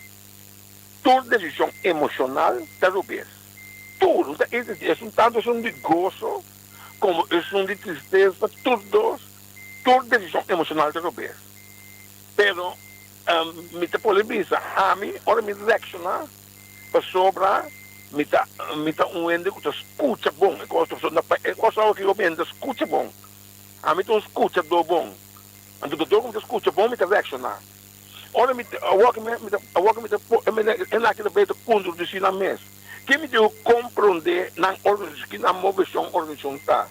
Tur decision emocional ta robes. Tur. Esun tanto esun di goso como esun di tristesa, tur dos, tur decision emocional ta robes. Pero mi ta por bisa ami ora mi reacciona pasobra mi ta mi ta un hende cu ta scucha bon e cos pasobra na e cos awo ki mi ta scucha bon ami ta un scuchador bon anto dor cu mi ta scucha bon mi ta reacciona ora mi awor ki mi ta awor ki mi ta e nan aki ta bay ta contradici nan mes ki mi tin cu comprende nan ki nan movecion organisacion ta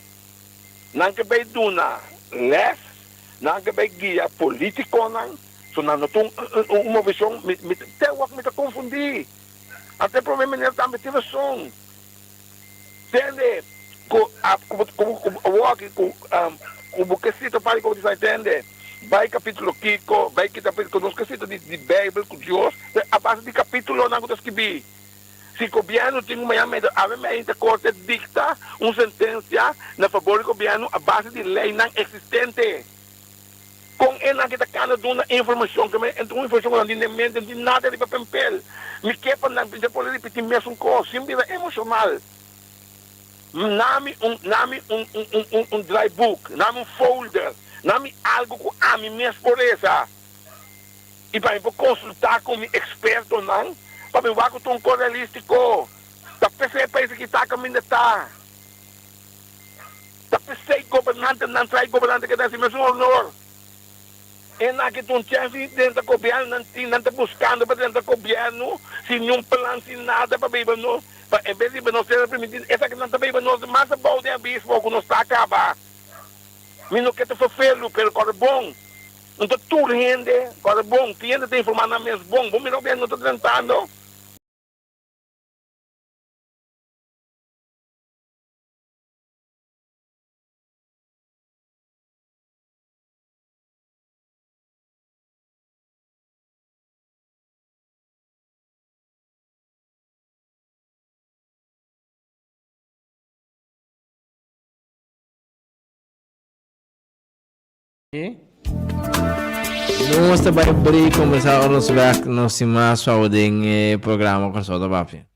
nan ke bay duna les. Nan ke bay guia politiconan, so nan no ta un movecion, mi mi te wak mi ta confundi. Anto e prome minister tambe tin rason. Tende cu a cu cu cu awor cu cu bo ke cita pa di sa tende bay capitulo kico, bay ki capitulo, nos ke cita di di bijbel cu Dios a base di capitulonan cu ta skibi. Si gobierno tin un mañana mester awe meinta corte dicta un sentencia na fabor di gobierno a base di leynan existente. Con e nan ki ta cana duna informacion ke men un informacion ku nan tin den mente no tin nada riba pempel. Mi ke pa nan mi ta por ripiti mesun cos sin bira emocional. Nami un nami un un un un draaiboek, nami un folder, nami algo ku ami mes por reza. I pa mi por konsultá ku mi ekspertonan pa mi wak ku ta un kos realístiko. Ta p'esei e pais aki ta kaminda ta. Ta p'esei gobernantenan trae gobernante ke ta hasi mesun honor. E nan aki ta un chèns di drenta gobièrnu, nan tin, nan ta buskando pa drenta gobièrnu sin niun plan, sin nada pa biba nos, pa en bes di biba nos tera primitivo, esaki nan ta biba nos mas abou den abismo ku nos ta kaba. Mi no ke ta ferfelu, pero kòrda bon. No ta tur hende kòrda bon. Tin hende ta informá nan mes bon. Bo mira hopi hende no ta drentando. Nos ta bai break comenzá ora nos bek nos tin mas suave den e programa Kòrsou ta Papia.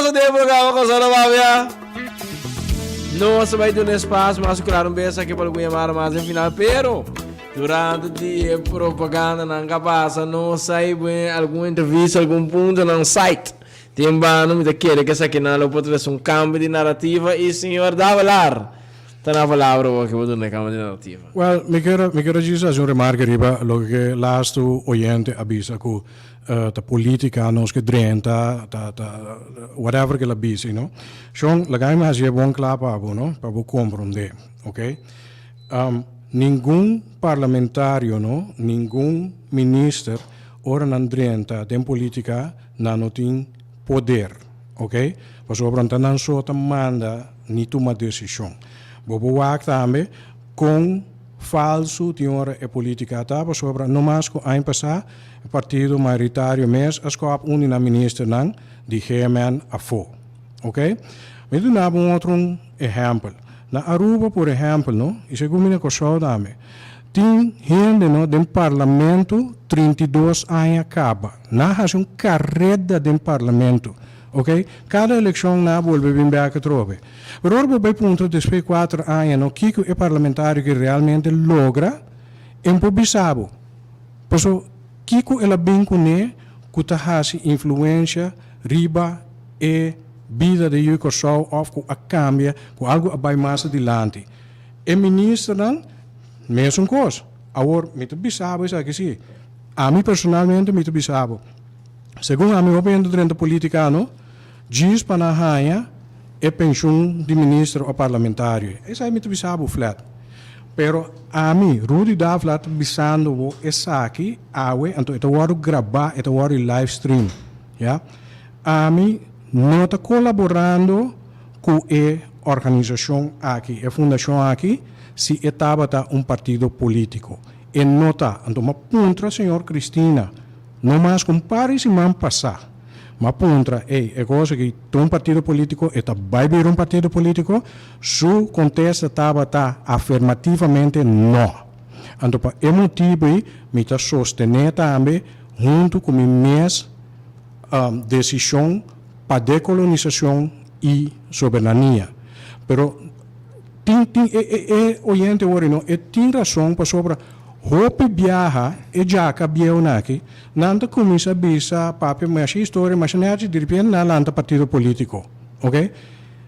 pasa den programa Kòrsou ta Papia. Nos ta bai duna espacio mas klaar un bes aki pa algun yamada mas den final, pero durante di e propagandanan ka pasa nos a buen algun entrevista, algun puntonan site. Tin bano mi ta kere ku esakinan lo por trese un kambio di narativa i señor Davelaar ta na palabra awor ke bo duna e kambio di narativa. Well, mi ker mi ker djis hasi un remarke riba loke ke lastu oyente a bisa ku ta politica nos ke drenta ta ta whatever ke la bisa you know. Shon, laga mi hasi e bon kla pa bo no, pa bo komprondé, ok. Ningun parlamentario no, ningun minister ora nan drenta den politica nan no tin poder, ok, pasobra no ta nan so ta manda ni tuma desishon. Bo por wak tambe kon falsu tin ora e politica ta, pasobra no mas ku aña pasá e partido mayoritario mes a skòp un di nan ministernan di GMN afó, ok. Mi duna bo un otro un ehèmpel. Na Aruba por ehèmpel no, i segun mi na Kòrsou tambe, Tin hende no den parlamento 32 aña caba. Nan a haci un careda den parlamento. Ok? Cada eleccion nan a bolbe bin bek atrobe. Pero ora bo bay puntra despues di cuater aña no kico e parlamentario ki realmente logra, e no por bisa bo. Paso kico el a bin cune cu ta haci influencia riba e bida di yu Corsou of cu a cambia, cu algo a bay mas adilanti. E ministernan mesun kos. Awor mi ta bisa bo esaki si. Ami personalmente mi ta bisa bo. Segun ami hopi hende drenta politica no, djis pa nan haña e penshun di minister o parlamentario. Esaki mi ta bisa bo flat. Pero ami, Rudy Davelaar ta bisando bo esaki awe, anto e ta wòrdu grabá, e ta wòrdu live stream, ya. Ami no ta kolaborando ku e organisashon aki, e fundashon aki, si e tabata un partido polítiko. E no ta. Anto m'a puntra señor Cristina, no mas ku un par di siman pasá, m'a puntra, ey, e kos aki ta un partido polítiko, e ta bai bira un partido polítiko? Su kontesta tabata afirmativamente no. Anto pa e motibu ei mi ta sostené tambe huntu ku mi mes desishon pa dekolonisashon i soberania. Pero tin tin e e e oyente wori no e tin rason pasobra hopi biaha e djaka bieunan aki nan ta kuminsá bisa papia masha historia masha nèchi diripiente nan a lanta partido politiko ok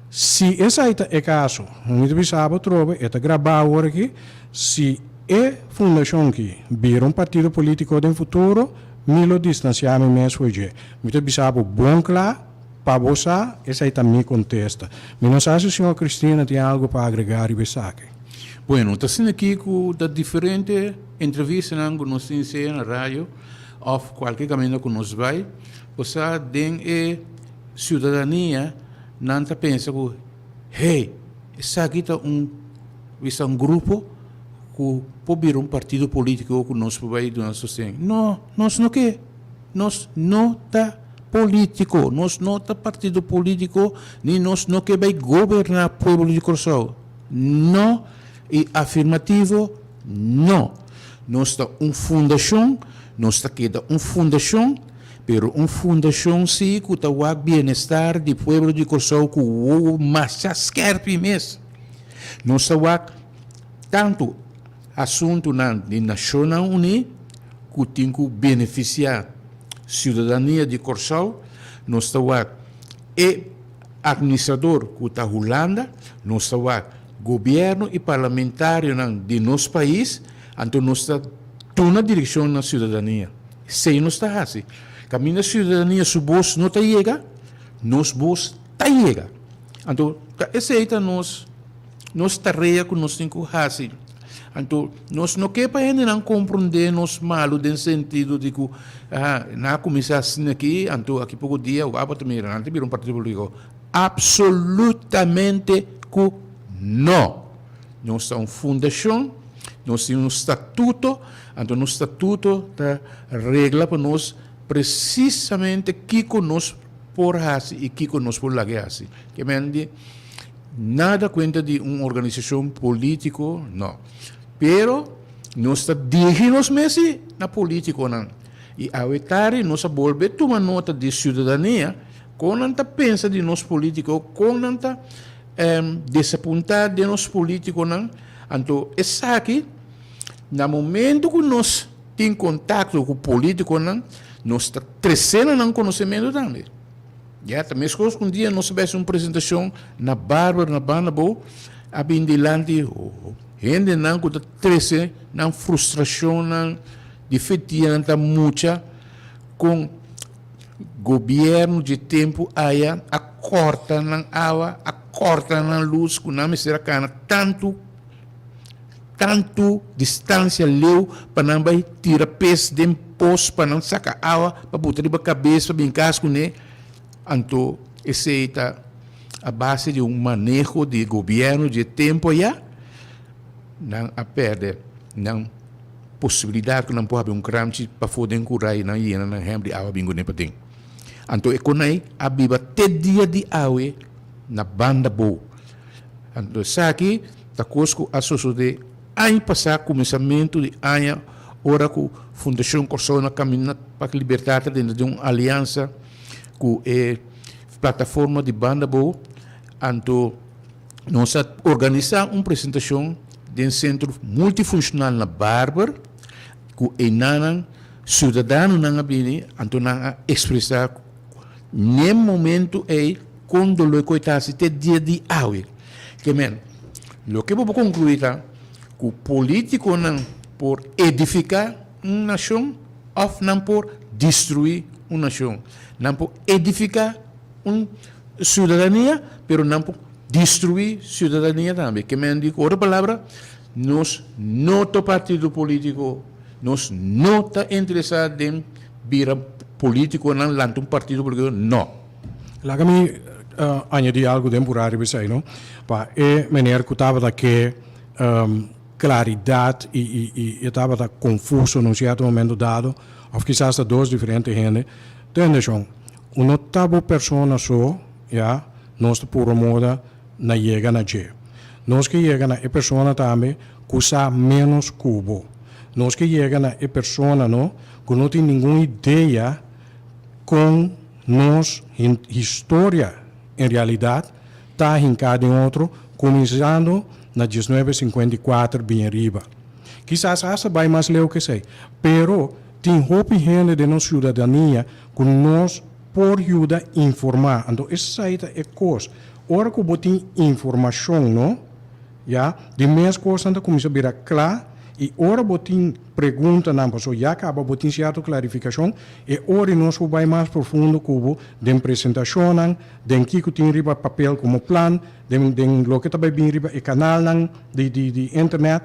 si esei ta e kaso mi ta bisa bo atrobe e ta grabá awor aki si e fundashon aki bira un partido politiko den futuro mi lo distansiá mi mes for dje mi ta bisa bo bon kla. Pa bo sa, esei ta mi kontesta. Mi no sa si señor Cristina tin algu pa agregá riba esaki. Bueno, ta asina aki ku ta diferente entrevistanan ku nos tin sea na radio òf kualke kaminda ku nos bai, bo sa den e siudadania nan ta pensa ku hey, esaki ta un bisa un grupo ku por bira un partido polítiko ku nos por bai duna sosten. No, nos no ke. Nos no ta polítiko, nos no ta partido polítiko, ni nos no ke bai goberná pueblo di Kòrsou. No i afirmativo no. Nos ta un fundashon, nos ta keda un fundashon, pero un fundashon si ku ta wak bienestar di pueblo di Kòrsou ku wowo masha skèrpi mes. Nos ta wak tantu Asuntunan di Nashonnan Uní ku tin ku benefisiá siudadania di Kòrsou, nos ta wak e atministrador ku ta Hulanda, nos ta wak gobièrnu i parlamentarionan di nos pais, anto nos ta duna direkshon na siudadania. Esei nos ta hasi. Kaminda siudadania su bos no ta yega, nos bos ta yega. Anto ta esei ta nos. Nos tarea ku nos tin ku hasi. Anto nos no ke pa hendenan komprondé nos malu den sentido di ku aha nan a kuminsá asina aki, anto aki poko dia wak bo ta mira nan ta bira un partido polítiko. Apsolutamente ku no! Nos ta un fundashon, nos tin un statuto, anto nos statuto ta regla pa nos presisamente kiko nos por hasi i kiko nos por laga hasi. Ke men di. Nada cuenta di un organisacion politico, no. Pero nos ta dirigi nos mes si na politiconan. Y awe tardi nos a bolbe tuma nota di ciudadania. Kon nan ta pensa di nos polítiko, kon nan ta desapuntá den nos polítikonan. Anto esaki na momento ku nos tin kontakto ku polítikonan, nos ta tresé na nan konosementu tambe. Ya, ta meskos ku un dia nos a bai hasi un presentashon na Bárbaro, na Banda Bou, a bin dilanti hendenan ku ta trese nan frustrashonnan di fetianan ta mucha kon Gobierno dje tempu aya a corta nan awa, a corta nan luz cu nan mester a cana tantu, tantu distancia leu pa nan bay tira pes den pos pa nan saca awa pa buta riba cabes pa bin cas cune. Anto esey ta a base di un maneho di gobierno dje tempu aya, nan a perde nan. Posibilidat ku nan por habri un kramchi pafó den kura i nan yena nan hèmp di awa bin kuné paden. Anto e konai a biba te dia di awe na banda bou. Anto esaki ta kos ku a sosodé aña pasá, kuminsamentu di aña, ora ku Fundashon Kòrsou na Kaminda pa Libertat ta dentro di un aliansa ku e plataforma di banda bou. Anto Nos a organisá un presentashon den Sentro Multifunshonal na Barber ku enanan siudadanonan a bini anto nan a ekspresá n'e momentu ei kon doló ku e ta hasi te dia di awe. Ke men, loke bo por konkluí ta ku polítikonan por edifiká un nashon òf nan por destruí un nashon. Nan por edifiká un ciudadania, pero nan por destrui ciudadania tambe. Ke men di ku otro palabra, nos no ta partido politico, nos no ta interesa den bira politiconan, lanta un partido politico, no. Laga mi añadi algo den pura riba esei, no? Pa e meneer ku tabata ke claridad i i e tabata confuso na un cierto momento dado, of kisas ta dos diferente hende, tende shon. Un no ta bo persona so, ya, nos ta puro moda na yega na dje. Nos ke yega na e persona tambe ku sa ménos ku bo. Nos ke yega na e persona, no, ku no tin ningun idea kon nos historia en realidat ta hinká den otro, kuminsando na diesnuebe sinkuenta i kuater bin ariba. Kisas asta bai mas leu ku esei, pero tin hopi hende den nos siudadania Ku nos por yuda informá. Anto esei ta e kos. Ora ku bo tin informashon, no, ya, di mes kosnan ta kuminsá bira kla i ora bo tin preguntanan, pasobra ya kaba bo tin sierto klarifikashon, e ora i nos por bai mas profundo ku bo den presentashonnan, den kiko tin riba papel komo plan, den den loke ta bai bin riba e kanalnan di di di internet.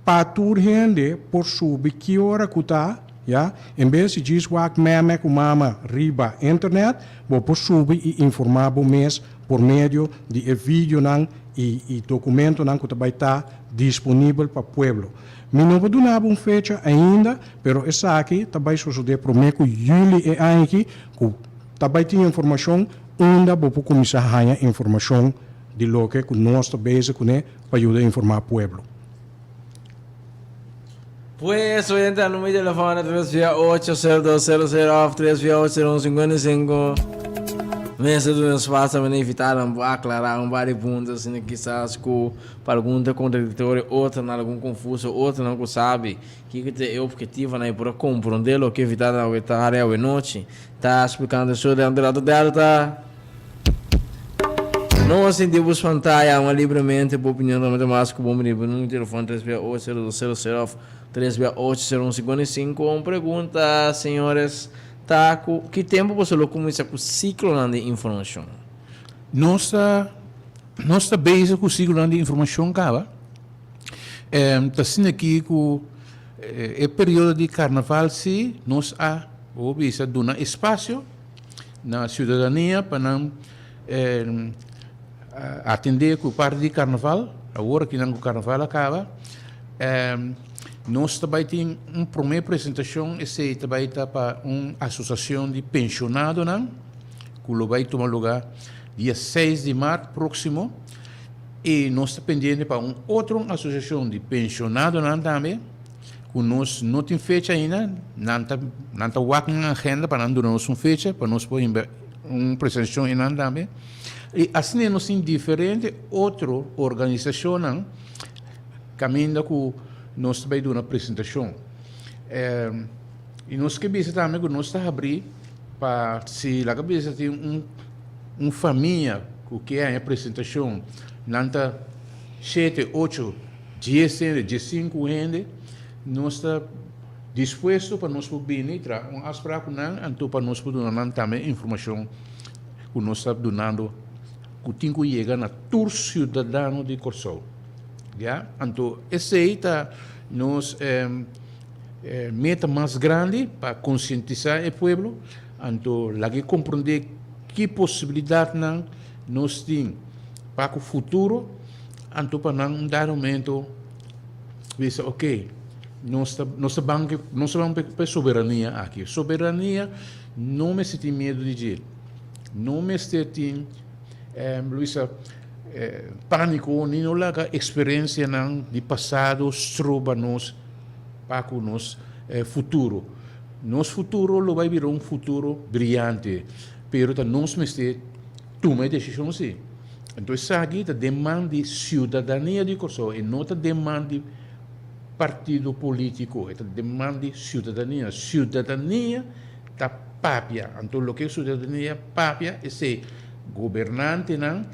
Pa tur hende por subi ki ora ku ta, ya. En bes di djis wak meme ku mama riba internet, bo por subi i informá bo mes por medio di e videonan i i dokumentonan ku ta bai ta disponibel pa pueblo. Mi no por duna bo un fecha ainda, pero esaki ta bai sosodé promé ku yüli e aña aki ku ta bai tin informashon unda bo por kuminsá haña informashon di loke ku nos ta bezig kuné pa yuda informá pueblo. Pues, oyente, al número de teléfono 3 via 8 0200 of 3 via 8 0155. Mester duna espacio pa invitar pa aclarar un par di punto, asina quizás cu pa algun ta contradictorio, otro na algun confuso, otro nan cu sabi kico ta e objetivo nan y por a comprende loke invitar awe tarde, awe nochi ta explicando so den Rato Delta. No sinti bo spantá, yama libremente bo opinion ta mete mas ku bo mira bo telefòn tres bia ocho sero dos sero sero òf tres bia ocho sero un 55. Un pregunta, señores, ta ku ki tempu boso lo kuminsá ku siklonan di informashon? Nos ta nos ta bezig ku siklonan di informashon kaba. Ta asina aki ku e periodo di karnaval si nos a, bo bisa, duna espasio. Na ciudadania pa nan atende cu parti di carnaval, awor aki nan cu carnaval a caba, nos ta bay tin un prome presentacion, esey ta bay ta pa un asociacion di pensionadonan cu lo bay tuma lugar dia seis di maart proximo y nos ta pendiente pa un otro asociacion di pensionadonan tambe. Ku nos no tin fecha ainda, nan ta nan ta wak nan agenda pa nan duna nos un fecha pa nos por himba un presentashon einan tambe. I asina nos tin diferente otro organisashonnan kaminda ku nos ta bai duna presentashon. I nos ke bisa tambe ku nos ta habrí pa si laga bisa tin un un famia ku ke haña presentashon, nan ta shete, ocho, dies hende, diesinku hende, nos ta dispuesto pa nos por bini traha un afsprak ku nan, anto pa nos por duna nan tambe informashon ku nos ta dunando ku tin ku yega na tur siudadano di Kòrsou. Ya, anto esei ta nos meta mas grandi pa konsientisá e pueblo, anto laga e komprondé ki posibilidatnan nos tin pa ku futuro, anto pa nan un dado momento bisa oke, nos ta nos ta ban nos ta ban pa e soberania aki. Soberania no mester tin miedu di dje, no mester tin Luisa pániko ni no laga eksperensianan di pasado stroba nos pa ku nos futuro. Nos futuro lo bai bira un futuro briante, pero ta nos mester tuma e desishon si. Anto esaki ta den man di siudadania di Kòrsou, e no ta den man di partido polítiko, e ta den man di siudadania. Siudadania ta papia, anto loke siudadania papia esei gobernantenan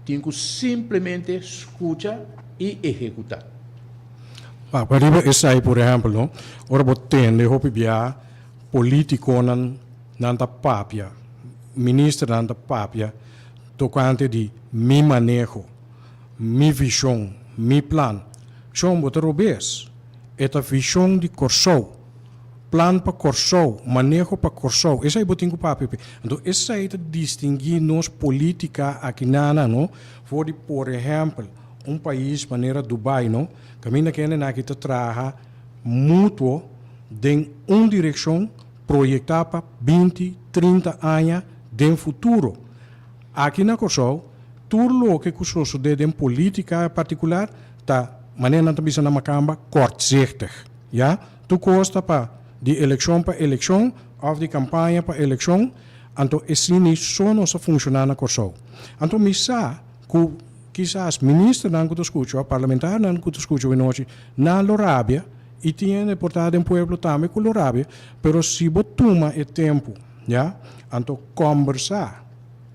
tin ku simplemente skucha i ehekutá. Pa riba esei, por ehèmpel, no, ora bo tende hopi bia polítikonan nan ta papia, ministernan ta papia tokante di mi maneho, mi vishon, mi plan. Shon, bo ta robes. E ta vishon di Kòrsou. Plan pa Kòrsou, maneho pa Kòrsou, esei bo tin ku papia p'e. Anto esei ta distinguí nos polítika akinana, no, for di por ehèmpel un pais manera Dubai, no, kaminda kendenan aki ta traha mutuo den un direkshon proyektá pa binti, trinta aña den futuro. Aki na Kòrsou tur loke ku sosodé den polítika en partikular ta, manera nan ta bisa na makamba, kortzichtig. Ya, tur kos ta pa di elekshon pa elekshon òf di kampaña pa elekshon, anto esini so nos a funshoná na Kòrsou. Anto mi sa ku kisas ministernan ku ta skucha òf parlamentarionan ku ta skucha awenochi nan lo rabia i tin hende por ta den pueblo tambe ku lo rabia, pero si bo tuma e tempu, ya, anto kòmbersá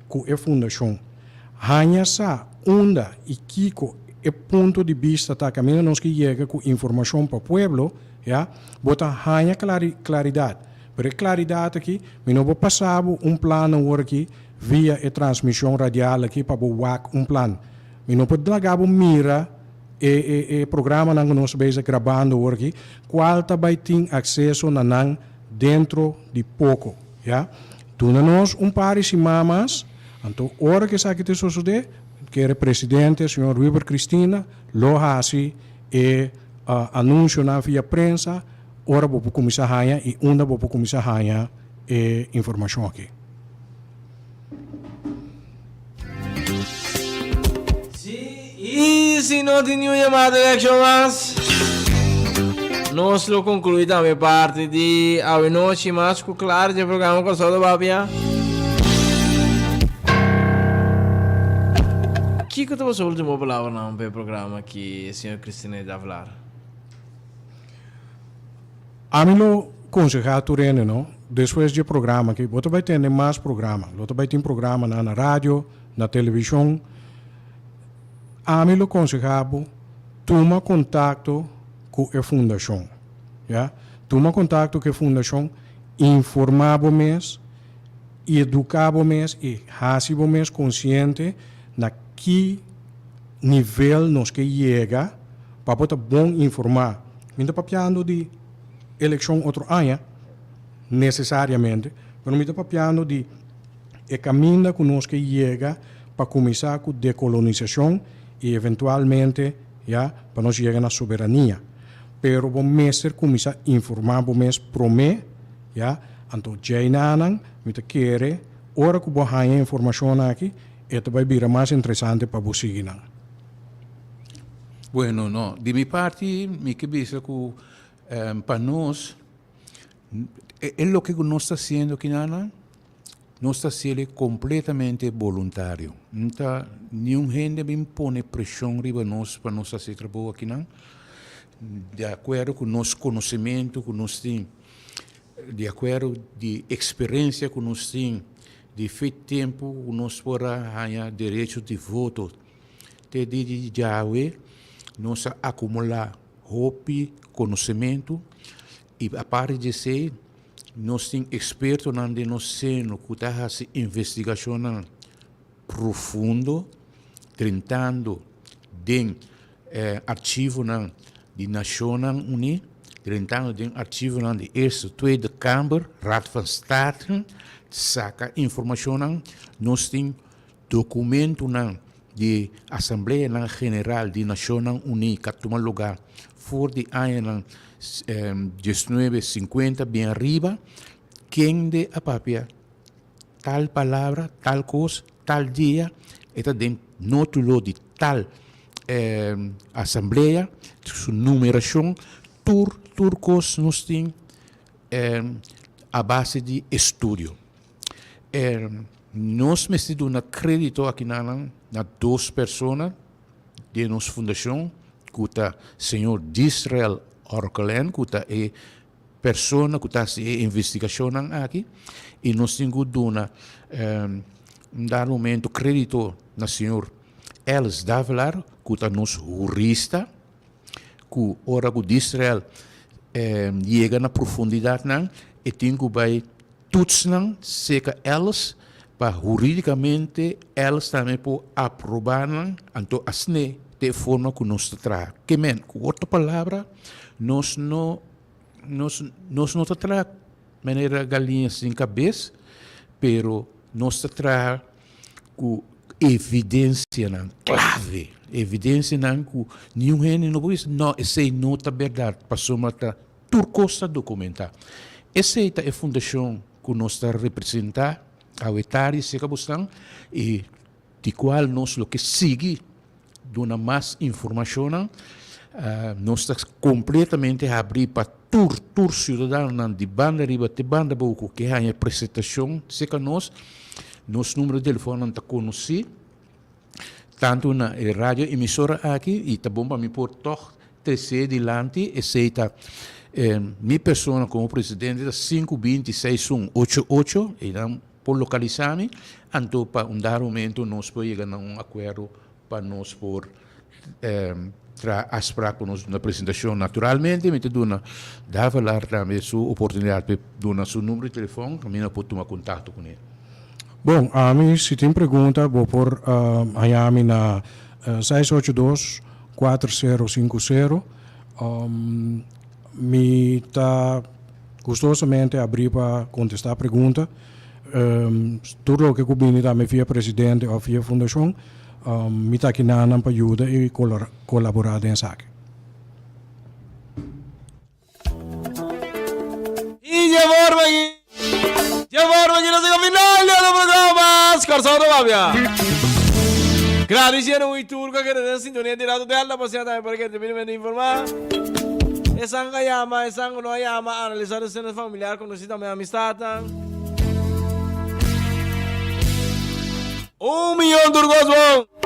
ku e fundashon, haña sa unda i kiko e punto di bista ta kaminda nos ke yega ku informashon pa pueblo, ya, bo ta haña klaridat. Pero e klaridat aki, mi no por pasa bo un plan awor aki via e transmishon radial aki pa bo wak un plan. Mi no por laga bo mira e e e programanan ku nos ta bezig grabando awor aki, kual ta bai tin akseso na nan dentro di poko, ya. Duna nos un par di siman mas, anto ora ku esaki ta sosodé, kere presidente señor Wiber Cristina lo hasi e anunsionan via prensa ora bo por kuminsá haña i unda bo por kuminsá haña e informashon aki. Sí, i si no tin niun yamada di akshon mas, nos lo konkluí tambe parti di awenochi mas ku klar dje programa Kòrsou ta Papia. Kiko ta boso último palabranan pa e programa aki, señor Cristina Davelaar? Ami lo konsehá tur hende no, despues dje programa aki, bo ta bai tende mas programa. Lo ta bai tin programanan na radio, na televishon. Ami lo konsehá bo tuma kontakto ku e fundashon, ya. Tuma kontakto ku e fundashon, informá bo mes, eduká bo mes i hasi bo mes konsiente na ki nivel nos ke yega pa bo ta bon informá. Mi ta papiando di elekshon otro aña nesesariamente, pero mi ta papiando di e kaminda ku nos ke yega pa kuminsá ku dekolonisashon i eventualmente ya pa nos yega na soberania. Pero bo mester kuminsá informá bo mes promé ya, anto djei-nanan mi ta kere ora ku bo haña e informashon aki e ta bai bira mas interesante pa bo sigui nan. Bueno, no. Di mi parti mi ke bisa ku pa nos e loke ku nos ta hasiendo aki nan. Nos ta hasiel kompletamente boluntario. No ta niun hende bin pone preshon riba nos pa nos hasi e trabou akinan. Di akuerdo ku nos konosementu ku nos tin, di akuerdo di eksperensia ku nos tin, di fe tempu ku nos por a haña derecho di voto te dia di djawe, nos a akumulá hopi konosementu i aparte di esei nos tin ekspertonan den nos seno ku ta hasi investigashonnan profundo, drentando den archivonan di Nashonnan Uní, drentando den archivonan di Eerste, Tweede Kamer, Raad van State, saka informashonnan. Nos tin dokumentunan di Asambleanan General di Nashonnan Uní ku a tuma lugá for di añanan diesnuebe sinkuenta bien ariba, kende a papia tal palabra, tal kos, tal dia, e ta den nótulo di tal asamblea, su numerashon, tur tur kos nos tin a base di estudio. Nos mester duna krédito akinanan na dos persona den nos fundashon ku ta señor Disrael Orkelén ku ta e persona ku ta hasi e investigashonnan aki i nos tin ku duna un dado momento kredito na señor Els Davelaar ku ta nos hurista ku ora ku Disrael yega na profundidatnan e tin ku bai toets nan seka Els pa huridikamente Els tambe por aproba nan anto asina ta e forma ku nos ta traha. Ke men ku otro palabra nos no nos nos no ta traha manera galiña sin kabes pero nos ta traha ku evidensianan klave, evidensianan ku niun hende no por bisa no esei no ta bèrdat pasobra ta tur kos ta dokumentá. Esei ta e fundashon ku nos ta representá awe tardi serka bosnan i di kual nos lo ke sigui duna mas informashonnan. Nos ta kompletamente habrí pa tur tur siudadanonan di banda riba te banda abou ku ke haña presentashon serka nos. Nos numero di telefònnan ta konosí tantu na e radio emisora aki i ta bon pa mi por tòg tres'é dilanti. Esei ta mi persona komo presidente ta sinku binti seis un ocho ocho, einan Por localisa mi, anto pa un dado momento nos por yega na un acuerdo pa nos por traha afspraak pa nos duna presentacion. Naturalmente mi ta duna Davelaar tambe su oportunidad pa e duna su numero di telefon caminda por tuma contacto cune. Bon, ami si tin pregunta bo por haña mi na seis ocho dos, kuater sero sinku sero. Mi ta gustosamente abrí pa kontestá pregunta. Tur loke ku bini tambe via presidente òf via fundashon, mi ta aki nanan pa yuda i kolaborá den esaki. I dje forma aki, dje forma aki nos a yega final di otro programa Kòrsou ta Papia. Gradisiendo un i tur ku a keda den sintonia di Radio Delta pa asina tambe por a keda debidamente informá. Esan ku a yama, esan ku no a yama, analisá relaciones familiar, konosí tambe amistatnan. Un miyon tur kos bon!